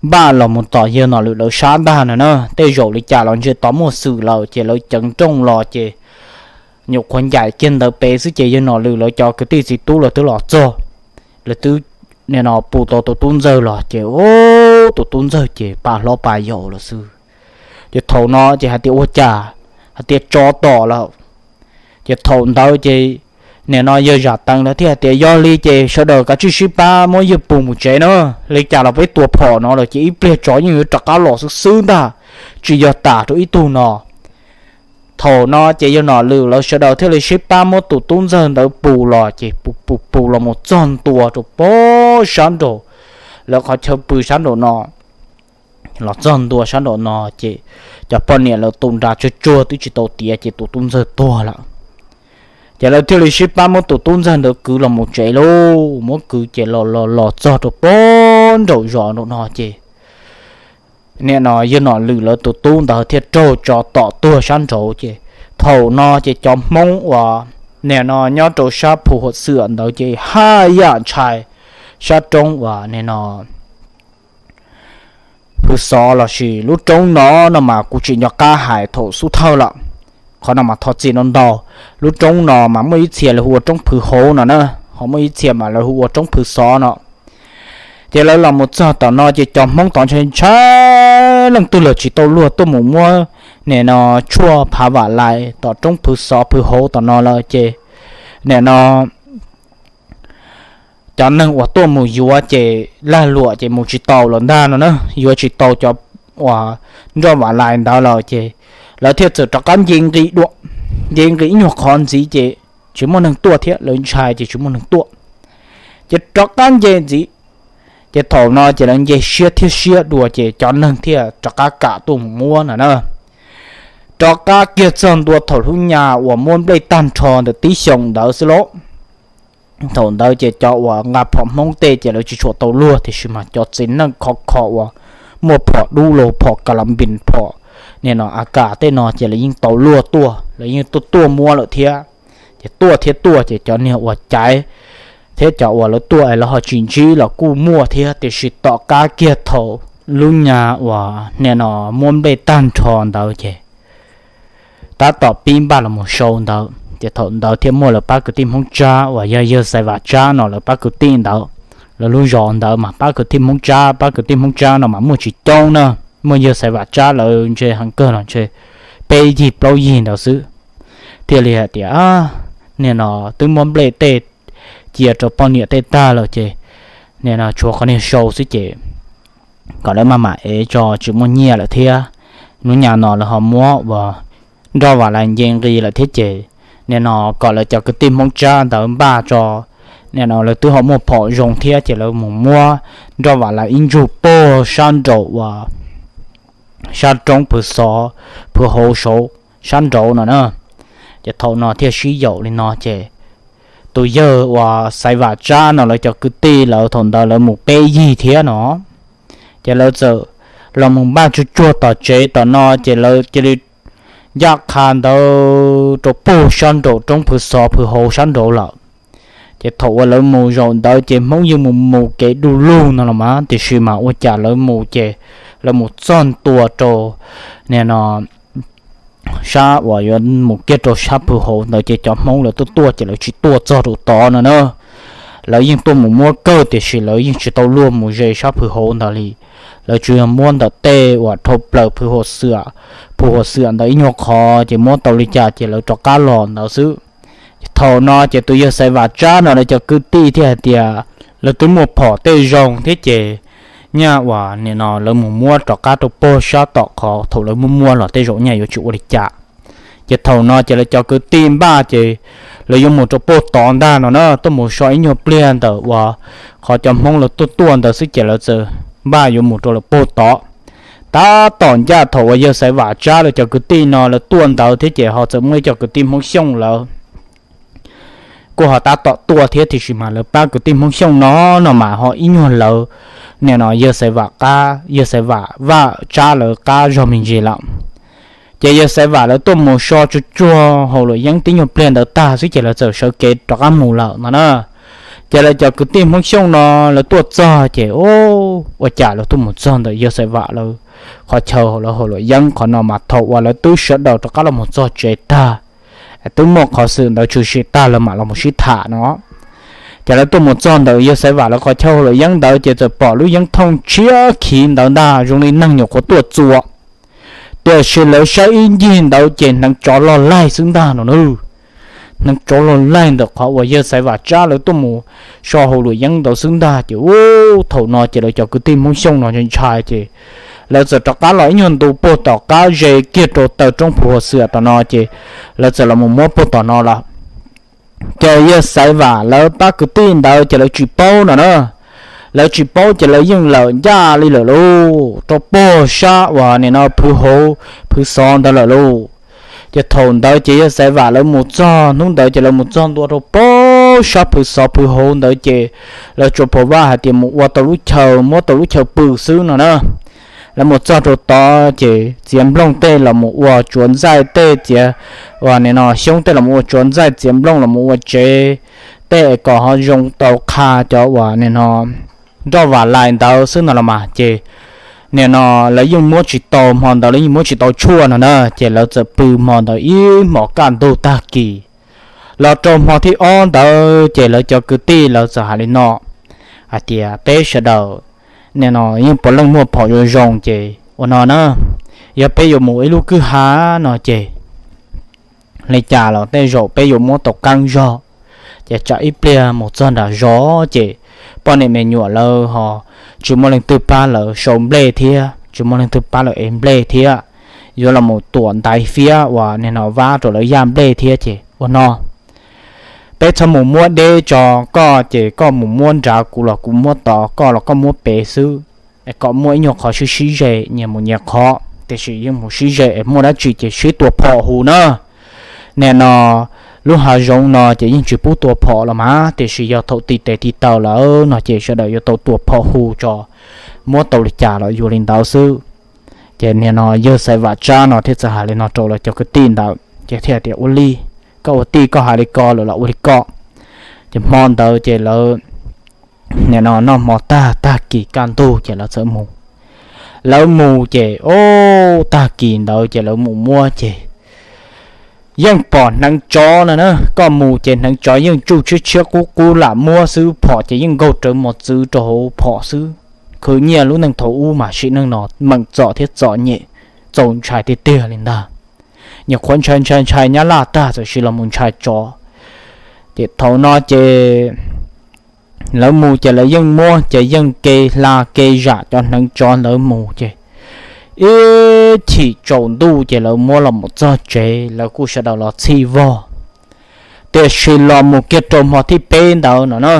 npaj los mus tom yawg Nom Lwm lawv sab ntag no na. Tej zaum li cas los ntshe tod muaj xwm lawm ces lawv ceev nrooj los ces nyuam qhuav ncaim kiag ntawd pem xwb ces yawg Nom Lwm lawv cov kwv tij txiv tub lawv twb los txog, lawv twb nim no pus tau tus tub ntxawg los ces tus tub ntxawg ces pa hlob pa yau lawm xwb. Ces thaum no ces hais tias ua cas, hais tias tsov tom lawm. Ces thaum ntawd ces nim no yawg Zam Teev lawv thiaj hais tias yog li ces sawv daws kav tsij sib pab muab yawg pus mus tsev na, li cas los peb tua phom no lawm ces ib pliag tsov yeej yuav rov qab los xwb xwb ntag, tsis yog tas rau ib tug no. Thaum no ces yawg Nom Lwm lawv sawv daws thiaj li sib pab muab tus tub ntxawg ntawd pus los ces pus pus pus los mus txog ntua rau pem sab nraum lawv qhov chaw pw sab nraum no. Los txog ntua sab nraum no ces cov poj niam lawv tu nra tsuag tsuag twb tsis tau tiav ces tus tub ntxawg tuag lawm. Ces lawv thiaj li sib pab muab tus tub ntxawg ntawd kwv los mus tsev lauj, muab kwv ces los los los txog rau pem nraum zos nraum no ces nim no yawg Nom Lwm lawv tus tub ntawd thiaj raug tsov tom tuag sab nraud ces thaum no ces cov Hmoob uas nim no nyob rau sab Phu Huam Xwm ntawd ces haj yam ntshai sab roob uas nim no Phwv Xov lossis lub roob no no mas kuv tsis nco qab hais thaum xub thawj lawm. Qhov no mas thov txim ntau ntau. Lub roob no mas muaj ib txhia lawv hu ua roob Phwv Hauv no na, ho muaj ib txhia mas lawv hu ua roob Phwv Xov no. Ces lawv los mus txog tom no ces cov Hmoob tod ntshai ntshai leej twg los tsis tau luag tuaj mus muab nim no tshuaj phav vam lais tom roob Phwv Xov Phwv Hauv tom no lawm ces nim no cov neeg uas tuaj mus yuav ces lag luam ces mus tsis tau lawm ntag no na, yuav tsis tau cov uas nroj vam lais ntawd lawm ces lawv thiaj txawm rov qab nce nqis dua, nce nqis ib nyuag qhov ntxiv ces tsis muaj neeg tuaj thiab, lawv ntshai ces tsis muaj neeg tuaj, ces rov qab nce ntxiv. Ces thaum no ces lawv nce siab thiab siab dua ces cov neeg thiaj rov qab kam tuaj mus muab no na. Rov qab kiag txog ntua thaum lub nyas uas muab nplej tag nrho ntawm tib xyoos ntawd xwb lauj. Thaum ntawd ces cov uas nqa phom Hmoob tej ces lawv tsis tshua tau luag, tiam sis mas cov txiv neej khov kho uas muaj phom dub los phom ka la npis phom nim no a kas tej no ces lawv yeej tau luag tuaj, lawv yeej tuaj tuaj muab lawm thiab. Ces tuaj thiab tuaj ces cov niag uas caiv thiab cov uas lawv tuaj es lawv ho tsis ntsib los kuj muaj thiab, tiam sis tom qab kiag thaum lub nyas uas nim no muab nplej tag nrho ntawd ces tab tom pib npaj los mus sau ntawd ces thaum ntawd thiaj muaj lawv pab kwv tij Hmoob Tsab uas yog yawg Xaiv Vam Tsab no lawv pab kwv tij ntawd, lawv lub zos ntawd mas pab kwv tij Hmoob Tsab, pab kwv tij Hmoob Tsab no mas muaj tsis coob na, muaj yawg Xaiv Vam Tsab lawv ntshe heev kawg los ntshe peb yig plaub yig ntawd xwb. Thiaj li hais tias nim no twb muab nplej tej cia rau poj niam tej tag lawm ces nim no tshuav qhov niag sau xwb ces kom lawv maj mam ev tso, tsis muaj nyiaj lawm thiab. Hnub nyas no lawv ho muab uas nroj vam lais nce nqis lawm thiab ces nim no kom lawv cov kwv tij Hmoob Tsab ntawd npaj tso, nim no lawv twb ho muaj phom zoo thiab ces lawv mus muab nroj vam lais ib ntsug pog sab nraud uas sab roob Phwv Xov Phwv Hauv saud sab nraud no na. Ces thaum no thiaj sib yaum li no ces tus yawg uas Xaiv Vam Tsab no lawv cov kwv tij lawv thaum ntawd lawv mus peb yig thiab no, ces lawv txawm los mus npaj tsuag tsuag tom tsev tom no ces lawv cia li ncaj qha ntawd rau pog sab nraud roob Phwv Xov Phwv Hauv sab nraud lawm. Ces thaum uas lawv mus zaum ntawd ces Hmoob yeej mus mus kev du lug no los mas, tiam sis mas ua cas lawv mus ces lawv mus txog ntua rau nim no sab uas yuav mus kiag rau sab Phwv Hauv ntawd ces cov Hmoob lawv tuaj tuaj ces lawv tsis tuaj txog rau tod no na. Lawv yeej tuaj mus muab kawg tiam sis lawv yeej tsis tau luag mus ze sab Phwv Hauv ntawd li. Lawv tsuas yog muab ntawm tej uas dhau plaws Phwv Hauv Xwam, Phwv Hauv Xwam ntawd ib nyuag qhov ces muab tau li cas ces lawv rov qab los ntawd xwb. Thaum no ces tus yawg Xaiv Vam Tsab no lawv cov kwv tij thiaj hais tias lawv twb muaj phom tej zoo thiab ces nyaj uas nim no lawv mus muab rov qab rau pog sab tom qhov thaum lawv muab muab los tej zaum nyaj yuav tsis ua li cas. Ces thaum no ces lawv cov kwv tij npaj ces lawv yuav mus rau pog tod ntag no na, tuaj mus so ib nyuag pliag ntawm uas qhov cov Hmoob lawv tuaj tuaj ntawd xwb ces lawv txawm npaj yuav mus rau lawv pog tod. Tab tom ncaj thaum uas yawg Xaiv Vam Tsab lawv cov kwv tij no lawv tuaj ntawd thiab ces ho txawm muaj ib co kwv tij Hmoob Xyooj lawv kuj ho tab tom tuaj thiab, tiam sis mas lawv pab kwv tij Hmoob Xyooj no no mas ho ib nyuag lawv nim no yawg Xaiv Vam qab, yawg Xaiv Vam Vaj Tsab lawv qab zog me ntsis lawm. Ces yawg Xaiv Vam lawv tuaj mus so tsuag tsuag Haus Luam Yeeb tib nyuag pliag ntawd tag xwb ces lawv txawm sawv kev rov qab mus lawm no na. Ces lawv cov kwv tij Hmoob Xyooj no lawv tuaj txog ces ua cas lawv tuaj mus txog ntawm yawg Xaiv Vam lawv qhov chaw lawv Haus Luam Yeeb qhov no mas thaum uas lawv twb sawv daws rov qab los mus txog tsev tag, twb muaj qhov xwm ntawd tshwm sim tag lawv mam los mus sib tham no. Ces lawv tuaj mus txog ntawm yawg Xaiv Vam lawv qhov chaw Haus Luam Yeeb ntawd ces txawm pom lub yeeb thooj tshiab khiv ntawd ntag zoo li neeg nyuam qhuav tuaj txua. Tiam sis lawv saib ib ncig ntawd ces hneev tsov loj laig xwb ntag no na. Hneev tsov loj laig ntawm qhov uas yawg Xaiv Vam Tsab lawv tuaj mus so Haus Luam Yeeb ntawd xwb ntag ces ub, thaum no ces lawv cov kwv tij Hmoob Xyooj no ntshai ces lawv txawm rov qab los ib nyuag ntu puag tom qab ze kiag rau taw roob Phu Huas Xwm tom no ces lawv txawm los mus muab puag tom no lawm. Ces yawg Xaiv Vam lawv pab kwv tij ntawd ces lawv tsis paub no na. Lawv tsis paub ces lawv yeej lawm ncaj li lawm lauj, rau puag sab uas nim no Phwv Hauv Phwv Xov ntawd lawm lauj. Ces thaum ntawd ces yawg Xaiv Vam lawv mus txog hnub ntawd ces lawv mus txog ntua rau puag sab Phwv Xov Phwv Hauv ntawd ces lawv tsuas pom vaj hais tias mus ua tau lub chaw, muab tau lub chaw pw xwb no na. Lawv mus txog rau tod ces txiav nplooj tej los mus ua tsuav ntxaij tej, txiav uas nim no xyoob tej los mus ua tsuav ntxaij, txiav nplooj los mus ua tsev tej es kom ho zoo tau qha cov uas nim no nroj vam lais ntawd xwb no los mas ces nim no lawv yeej muab tsis tau, hmo ntawd lawv yeej muab tsis tau tshuaj no na. Ces lawv txawm pw hmo ntawd ib hmos kaj ntug tag kis. Los rau hmo thib ob ntawd ces lawv cov kwv tij lawv txawm hais li no hais tias peb sawv daws nim no yeej puav leej muaj phom zoo zoo ces ua no na, yog peb yuav mus ib lub kwj ha no ces li cas los tej zaum peb yuav muab tau qeeb zog, ces tsam ib pliag mus txog nram zos ces poj niam me nyuam lawv ho tsis muaj leej twg pab lawv sau nplej thiab tsis muaj leej twg pab lawv ev nplej thiab, yuav los mus tuam ntaiv fiab uas nim no vab rau lawv yaj nplej thiab ces ua no, peb txhob mus muab deb tso, koj ces koj mus muab nrad, kuv los kuv muab tod, koj los koj muab pem xwb, kom muaj ib nyuag qhov sib sib ze nyias mus nyias qhov, tiam sis yeej mus sib ze es muaj dab tsi ces sib tua phom hu na. Nim no lub hav zoov no ces yeej tsis pub tua phom los mas, tiam sis yog thaum ti tes ti taw lawm no ces sawv daws yuav tau tua phom hu tso, muab tau li cas los yuav li ntawd xwb. Ces nim no yawg Xaiv Vam Tsab no thiaj txawm hais li no rau lawv cov kwv tij ntawd ces thiaj tias, Ua li, koj ua tij koj hais li ko lawm los ua li ko. Ces hmo ntawd ces lawv nim no noj hmo tag, tag kis kaj ntug ces lawv txawm mus. Lawv mus ces, o, tag kis ntawd ces lawv mus muab ces yeej pom hneev tsov no na, koj mus ces hneev tsov yeej tsuj tshiab tshiab qub qub lam muab xwb, phom ces yeej nkaug rawv mos txwv rau hauv phom xwb. Khwv nyiaj lub neej thaum ub mas sim neej no meem txom thiab txom nyem, txaus ntshai tiag tiag li ntag. Nyuam qhuav ntshai ntshai ntshai nyab laj tag txawm sis los mus ntshai tsov. Ces thaum no ces lawv mus ces lawv yeej muab ces yeej ke hla ke zam cov hneev tsov ntawd mus ces ib chim tsaus ntuj ces lawv muab los mus txog tsev, lawv kuj sawv daws los txhij vog. Tiam sis los mus kiag rau hmo thib peb ntawd no na,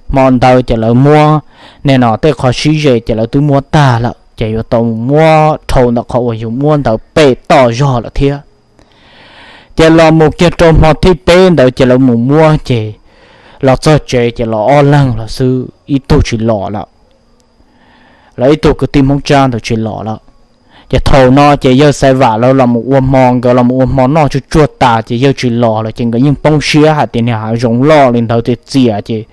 hmo ntawd ces lawv muab, nim no tej qhov sib ze ces lawv twb muab tag lawm ces yuav tau muab dhau ntawm qhov uas yus muab ntawd pem toj zog lawm thiab. Ces los mus kiag rau hmo thib peb ntawd ces lawv mus muab ces los txog tsev ces los ob leeg los xwb, ib tug tsis los lawm. Lawv ib tug kwv tij Hmoob Tsab ntawd tsis los lawm. Ces thaum no ces yawg Xaiv Vam lawv los mus ua hmo, nkawd los mus ua hmo noj tsuj tsuag tas ces yawg tsis los lawm ces nkawd yeej poob siab hais tias niag hav zoov loj li ntawd tias txias ces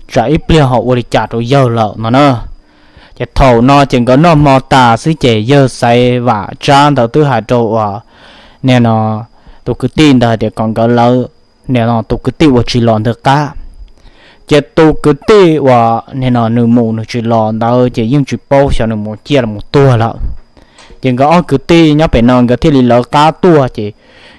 tsam ib pliag ho ua li cas rau yawg lawm no na. Ces thaum no ces nkawd noj hmo tas xwb ces yawg Xaiv Vam Tsab ntawd twb hais rau uas nim no tus kwv tij ntawd hais tias kom nkawd lawv nim no tus kwv tij uas tsis los ntawd qab. Ces tus kwv tij uas nim no nws mus nws tsis los ntawd ces yeej tsis paub xyov nws mus ciaj los mus tuag lawm. Ces nkawd ob kwv tij nyob pem no nkawd thiaj li lawv qab tuaj ces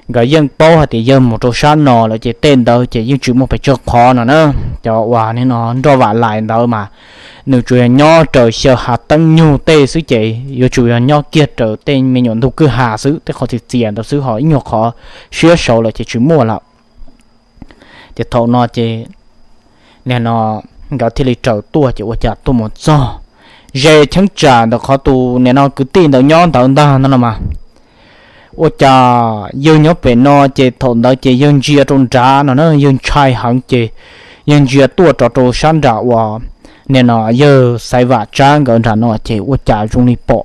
nkawd yeej paub hais tias yawg mus rau sab no lawm ces tej ntawd ces yeej tsis muaj pes tsawg qhov no na. Cov uas nim no nroj vam lais ntawd mas nws tsuas yog nyob raws xyaw hav teeb nyug tej xwb ces yuav tsum yog nyob kiag raws tej me nyuam ntug kwj ha xwb, tej qhov txias txias ntawd xwb, ho ib nyuag qhov siab saud lawm ces tsis muaj lawm. Ces thaum no ces nim no nkawd thiaj li raws tuaj ces ua cas tuaj mus txog ze cheeb tsam ntawm qhov tus nim no kwv tij ntawd nyob ntawd ntag no no mas. Ua cas yawg nyob pem no ces thaum ntawd ces yawg ntsia rau nrad no na, yawg ntshai heev ces yawg ntsia tuaj rov rau sab nram uas nim no yawg Xaiv Vam Tsab nkawd nram no ces ua cas zoo li pom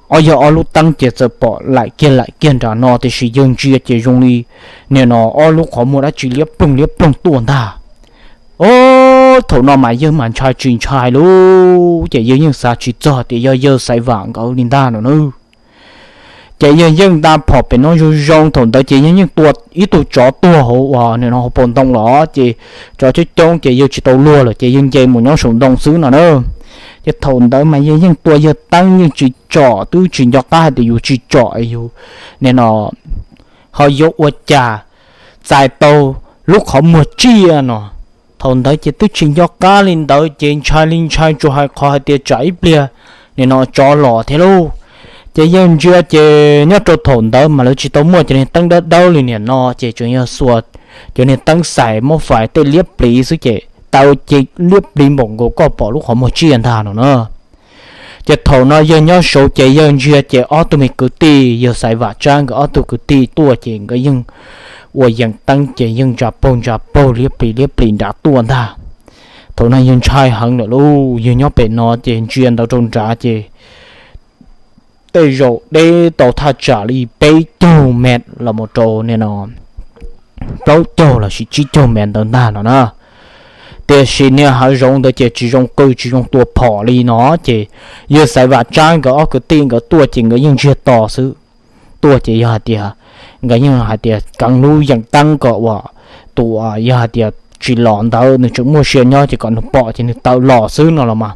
ob yawg ob lub teeb ces txawm pom laim kiag laim kiag nram no, tiam sis yawg ntsia ces zoo li nim no ob lub qhov muag dab tsi liab ploog liab ploog tuaj ntag. O, thaum no mas yawg mas ntshai tsis ntshai lauj, ces yawg yeej xav tsis txog tias yog yawg Xaiv Vam nkawd li ntag no na. Ces yawg yeej nta phom pem no zoo zoo, thaum ntawd ces yawg yeej tua ib tug tsov tuag hauv uas nim no hauv paus ntoo los ces tsov coob coob ces yawg tsis tau luag lawm ces yawg nce mus nyob saum ntoo xwb no na. Ces thaum ntawd mas yawg yeej tua yawg teeb yeej tsis tsom, twb tsis nco qab hais tias yus tsis tsom yus nim no ho yuav ua cas txais tau lub qhov muag tsiaj no. Thaum ntawd ces twb tsis nco qab li ntawd ces ntshai li ntshai tsuas hais qhov hais tias tsam ib pliag nim no tsov los thiab lauj. Ces yawg ntsia ces nyob rau thaum ntawd mas lawv tsis tau muaj cov niag teeb dawb dawb li nim no ces tseem yog xuas cov niag teeb xais muab fais tej liab pliv xwb ces taw ces liab pliv npaum nkaus koj pom lub qhov muag tsiaj ntag no na. Ces thaum no yawg nyob saud ces yawg ntsia ces ob tug me kwv tij yawg Xaiv Vam Tsab nkawd ob tug kwv tij tuaj ces nkawd yeej ua yees teeb ces yeej ntsa paug ntsa paug liab plis liab plis nrad tuaj ntag. Thaum no yawg ntshai heev lawm lauj, yawg nyob pem no ces ntsia ntawd rau nrad ces tej zaum deb tau thaj tsam li peb caug mev los mus rau nim no plaub caug los sis tsib caug mev ntawd ntag no na. Tiam sis niag hav zoov ntawd ces tsis zoo qw tsis zoo tua phom li no ces yawg Xaiv Vam Tsab nkawd ob kwv tij nkawd tuaj ces nkawd yeej ntsiag to xwb. Tuaj ces yog hais tias nkawd yeej hais tias keev lub yees teeb kom uas tus uas yog hais tias tsis los ntawd nws tseem muaj sia nyob ces kom nws pom ces nws tawm los xwb no los mas.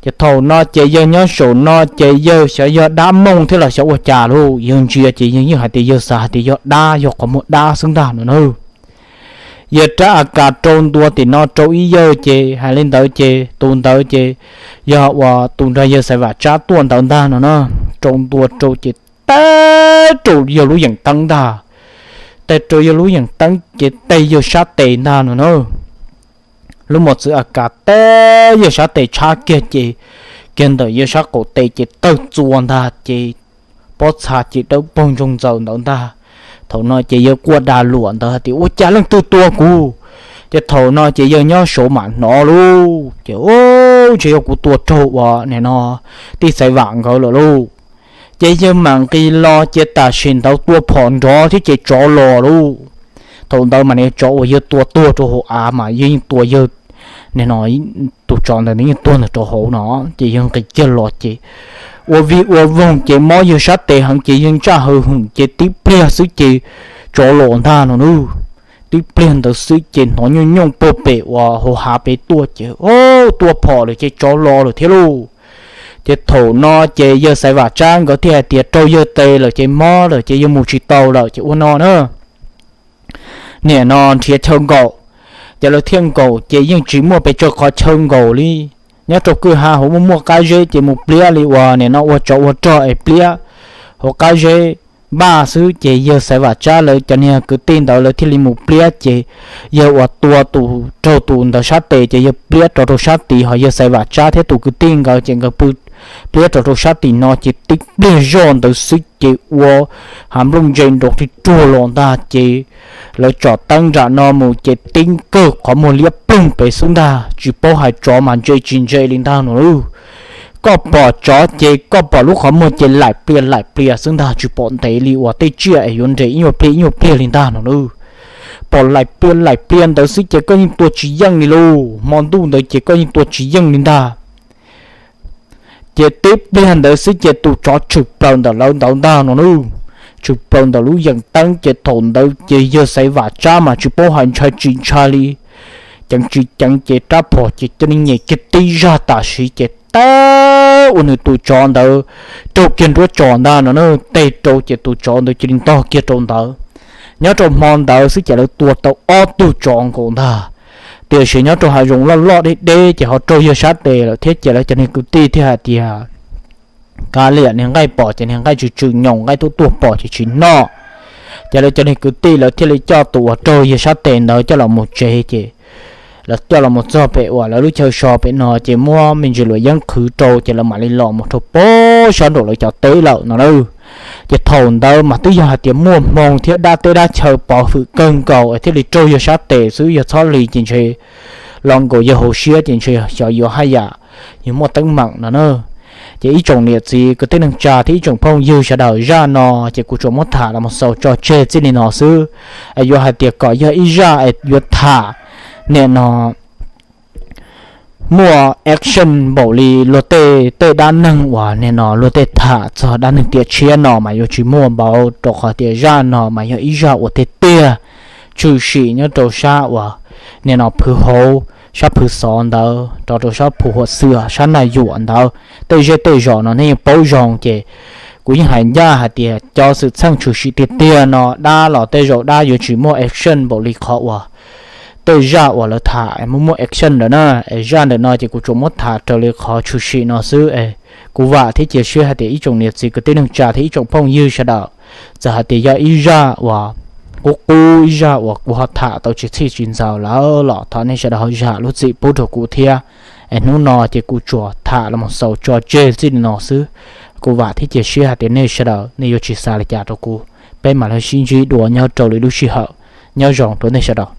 Ces thaum no ces yawg nyob saum no ces yawg xyov yog dab mooj thiab los xyov ua cas lauj, yawg ntsia ces yawg yeej hais tias yawg xav hais tias yog dab, yog qhov muag dab xwb ntag no na. Yawg rab A Kas rau ntua tim no rau ib yawg ces hais li ntawd ces tus ntawd ces yog uas tus nrog yawg Xaiv Vam Tsab tuaj ntawd ntag no na. Rau ntua rau ces teb rau yawg lub yeem teeb ntag. Teb rau yawg lub yeem teeb ces teb yawg sab tes ntag no na. Lub mos txwv A Kas teb yawg sab tes tshab kiag ces kiag ntawm yawg sab qaum tes ces tawg txua ntag ces pob txha ces dawb paug ntsoog ntxaws ntawd ntag. Thaum no ces yawg quaj dag luam ntawd hais tias, Ua cas leej twg tua kuv? Ces thaum no ces yawg nyob saud mam hnov lauj, ces, Ub, ntshe yog kuv tua raug uas nim no tij Xaiv Vam nkawd lawm lauj. Ces yawg mam nqis los ces tam sim ntawd tua phom nrov thiab ces tsov los lauj. Thaum ntawd mas niag tsov uas yawg tua tuag rau hauv av mas yawg yeej tua yawg, nim no tus tsov ntawd nws yeej tuag ntawm rau hauv no. Ces yawg nqis kiag los ces ua vij ua voog ces mob yawg sab tes heev ces yawg ntsaj haws hwm ces tib pliag xwb ces tsov los ntag no na. Tib pliag ntawd xwb ces hnov nyooj nyooj puag pem uas hauv hav pem tuaj ces, Ub, tua phom lawm ces tsov los lawm thiab lauj. Ces thaum no ces yawg Xaiv Vam Tsab nkawd thiaj hais tias, Raug yawg tes lawm ces mob lawm ces yawg mus tsis tau lawm ces ua no na, nim no nrhiav chaw nkaum. Ces lawv thiaj nkaum ces yeej tsis muaj pes tsawg qhov chaw nkaum li. Nyob rau kwj ha hauv muaj muaj qab zeb ces mus pliab li uas nim no ua tsov ua rog es pliab hauv qab zeb npaj xwb ces yawg Xaiv Vam Tsab lawv cov niag kwv tij ntawd lawv thiaj li mus pliab ces yawg uas tua tus raug tus ntawd sab tes ces yawg pliab rov rau sab tid, ho yawg Xaiv Vam Tsab thiab tus kwv tij nkawd ces nkawd pw pliab rov rau sab tim no ces tib pliag zoj ntawd xwb ces ua hav nplooj ntse nrov rig ruag los ntag ces lawv tsom teeb nram no mus ces tib kawg qhov muag liab ploog pem xwb ntag, tsis paub hais tsov mas ntse tsis ntse li ntag no lauj. Koj pom tsov ces koj pom lub qhov muag ces laim plias laim plias xwb ntag, tsis pom ntev li uas tej tsiaj es yuav nres ib nyuag pliag ib nyuag pliag li ntag no lauj. Pom laim plias laim plias ntawd xwb ces koj yeej tua tsis yeej li lauj, hmo ntuj ntawd ces koj yeej tua tsis yeej li ntag. Ces tib pliag ntawd xwb ces tus tsov tshwm plaws ntawm lawv ntawd ntag no lauj. Tshwm plaws ntawm lub yeem teeb ces thaum ntawd ces yawg Xaiv Vam Tsab mas tsis paub hais ntshai tsis ntshai li, ceev tsis ceev ces rab phom ces coj nyem kiag tib zaj tam sim ces teb ua nws tus tsov ntawd raug kiag nruab tso ntag no na, teg rau ces tus tsov ntawd cia li ntog kiag rau ntawd. Nyob rau hmo ntawd xwb ces lawv tua tau ob tug tsov nkaus ntag. Tiam sis nyob rau hav zoov loj loj deb deb ces ho raug yawg sab tes lawm thiab ces lawv cov niag kwv tij thiaj hais tias, kav liam, niag nqaij pom ces niag nqaij tsw tsw nyoos, nqaij tuaj tuaj pom ces tsis noj. Ces lawv cov niag kwv tij lawv thiaj li coj tus uas raug yawg sab tes ntawd coj los mus tsev ces lawv coj los mus txog pem uas lawv lub chaw so pem no ces muab me ntsis luam yeeb qhwv rau ces lawv mam li los mus rau pem sab nraum lawv cov teb lawm no na. Ces thaum ntawd mas twb yog hais tias muaj hmoo thiab dab teb dab chaw pov hwm kawg nkaus es thiaj li raug yawg sab tes xwb, yog txhob li ces ntshe los nkaus yawg hauv siab ces ntshe xyov yuav haj yam yog muaj teeb meem no na. Ces ib tsoom niam txiv kwv tij neej tsa thiab ib tsoom phooj ywg sawv daws, zaj no ces kuv tsuas muab tham los mus xaus tso tseg txij li no xwb. Es yuav hais tias kom yog ib zaj es yuav tham nim no muaj action npaum li luag tej tej dab neeg uas nim no luag tej tham txog dab neeg tiam tshiab no mas yuav tsis muaj npaum, rau qhov tias zaj no mas yog ib zaj uas tiag tiag tshwm sim nyob rau sab uas nim no Phwv Hauv, sab Phwv Xov ntawd rov rau sab Phwv Huam Xwm, sab Naj Yuam ntawd, tej zej tej zos no nej yeej paub zoo ces kuv yeej hais ncaj hais tias cov xwm txheej tshwm sim tiag tiag no dab los tej zaum dab yuav tsis muaj action npaum li qhov uas tej zaj uas lawv tham muaj muaj action lawm na. Es zaj ntawm no ces kuv tsuas muab tham raws li qhov tshwm sim no xwb es kuv vam thiab cia siab hais tias ib tsoom niam txiv kwv tij neej tsa thiab ib tsoom phooj ywg sawv daws, txawm hais tias yog ib zaj uas qub qub, ib zaj uas kuv ho tham tau tsis txhij tsis ntxaws lawm los thov nej sawv daws ho zam lub txim pub rau kuv thiab. Es hnub no ces kuv tsuas tham los mus xaus tso tseg txij li no xwb. Kuv vam thiab cia siab hais tias nej sawv daws nej yuav tsis xav li cas rau kuv. Peb mam li sib ntsib dua nyob rau lwm lub sij hawm. Nyob zoo rau nej sawv daws.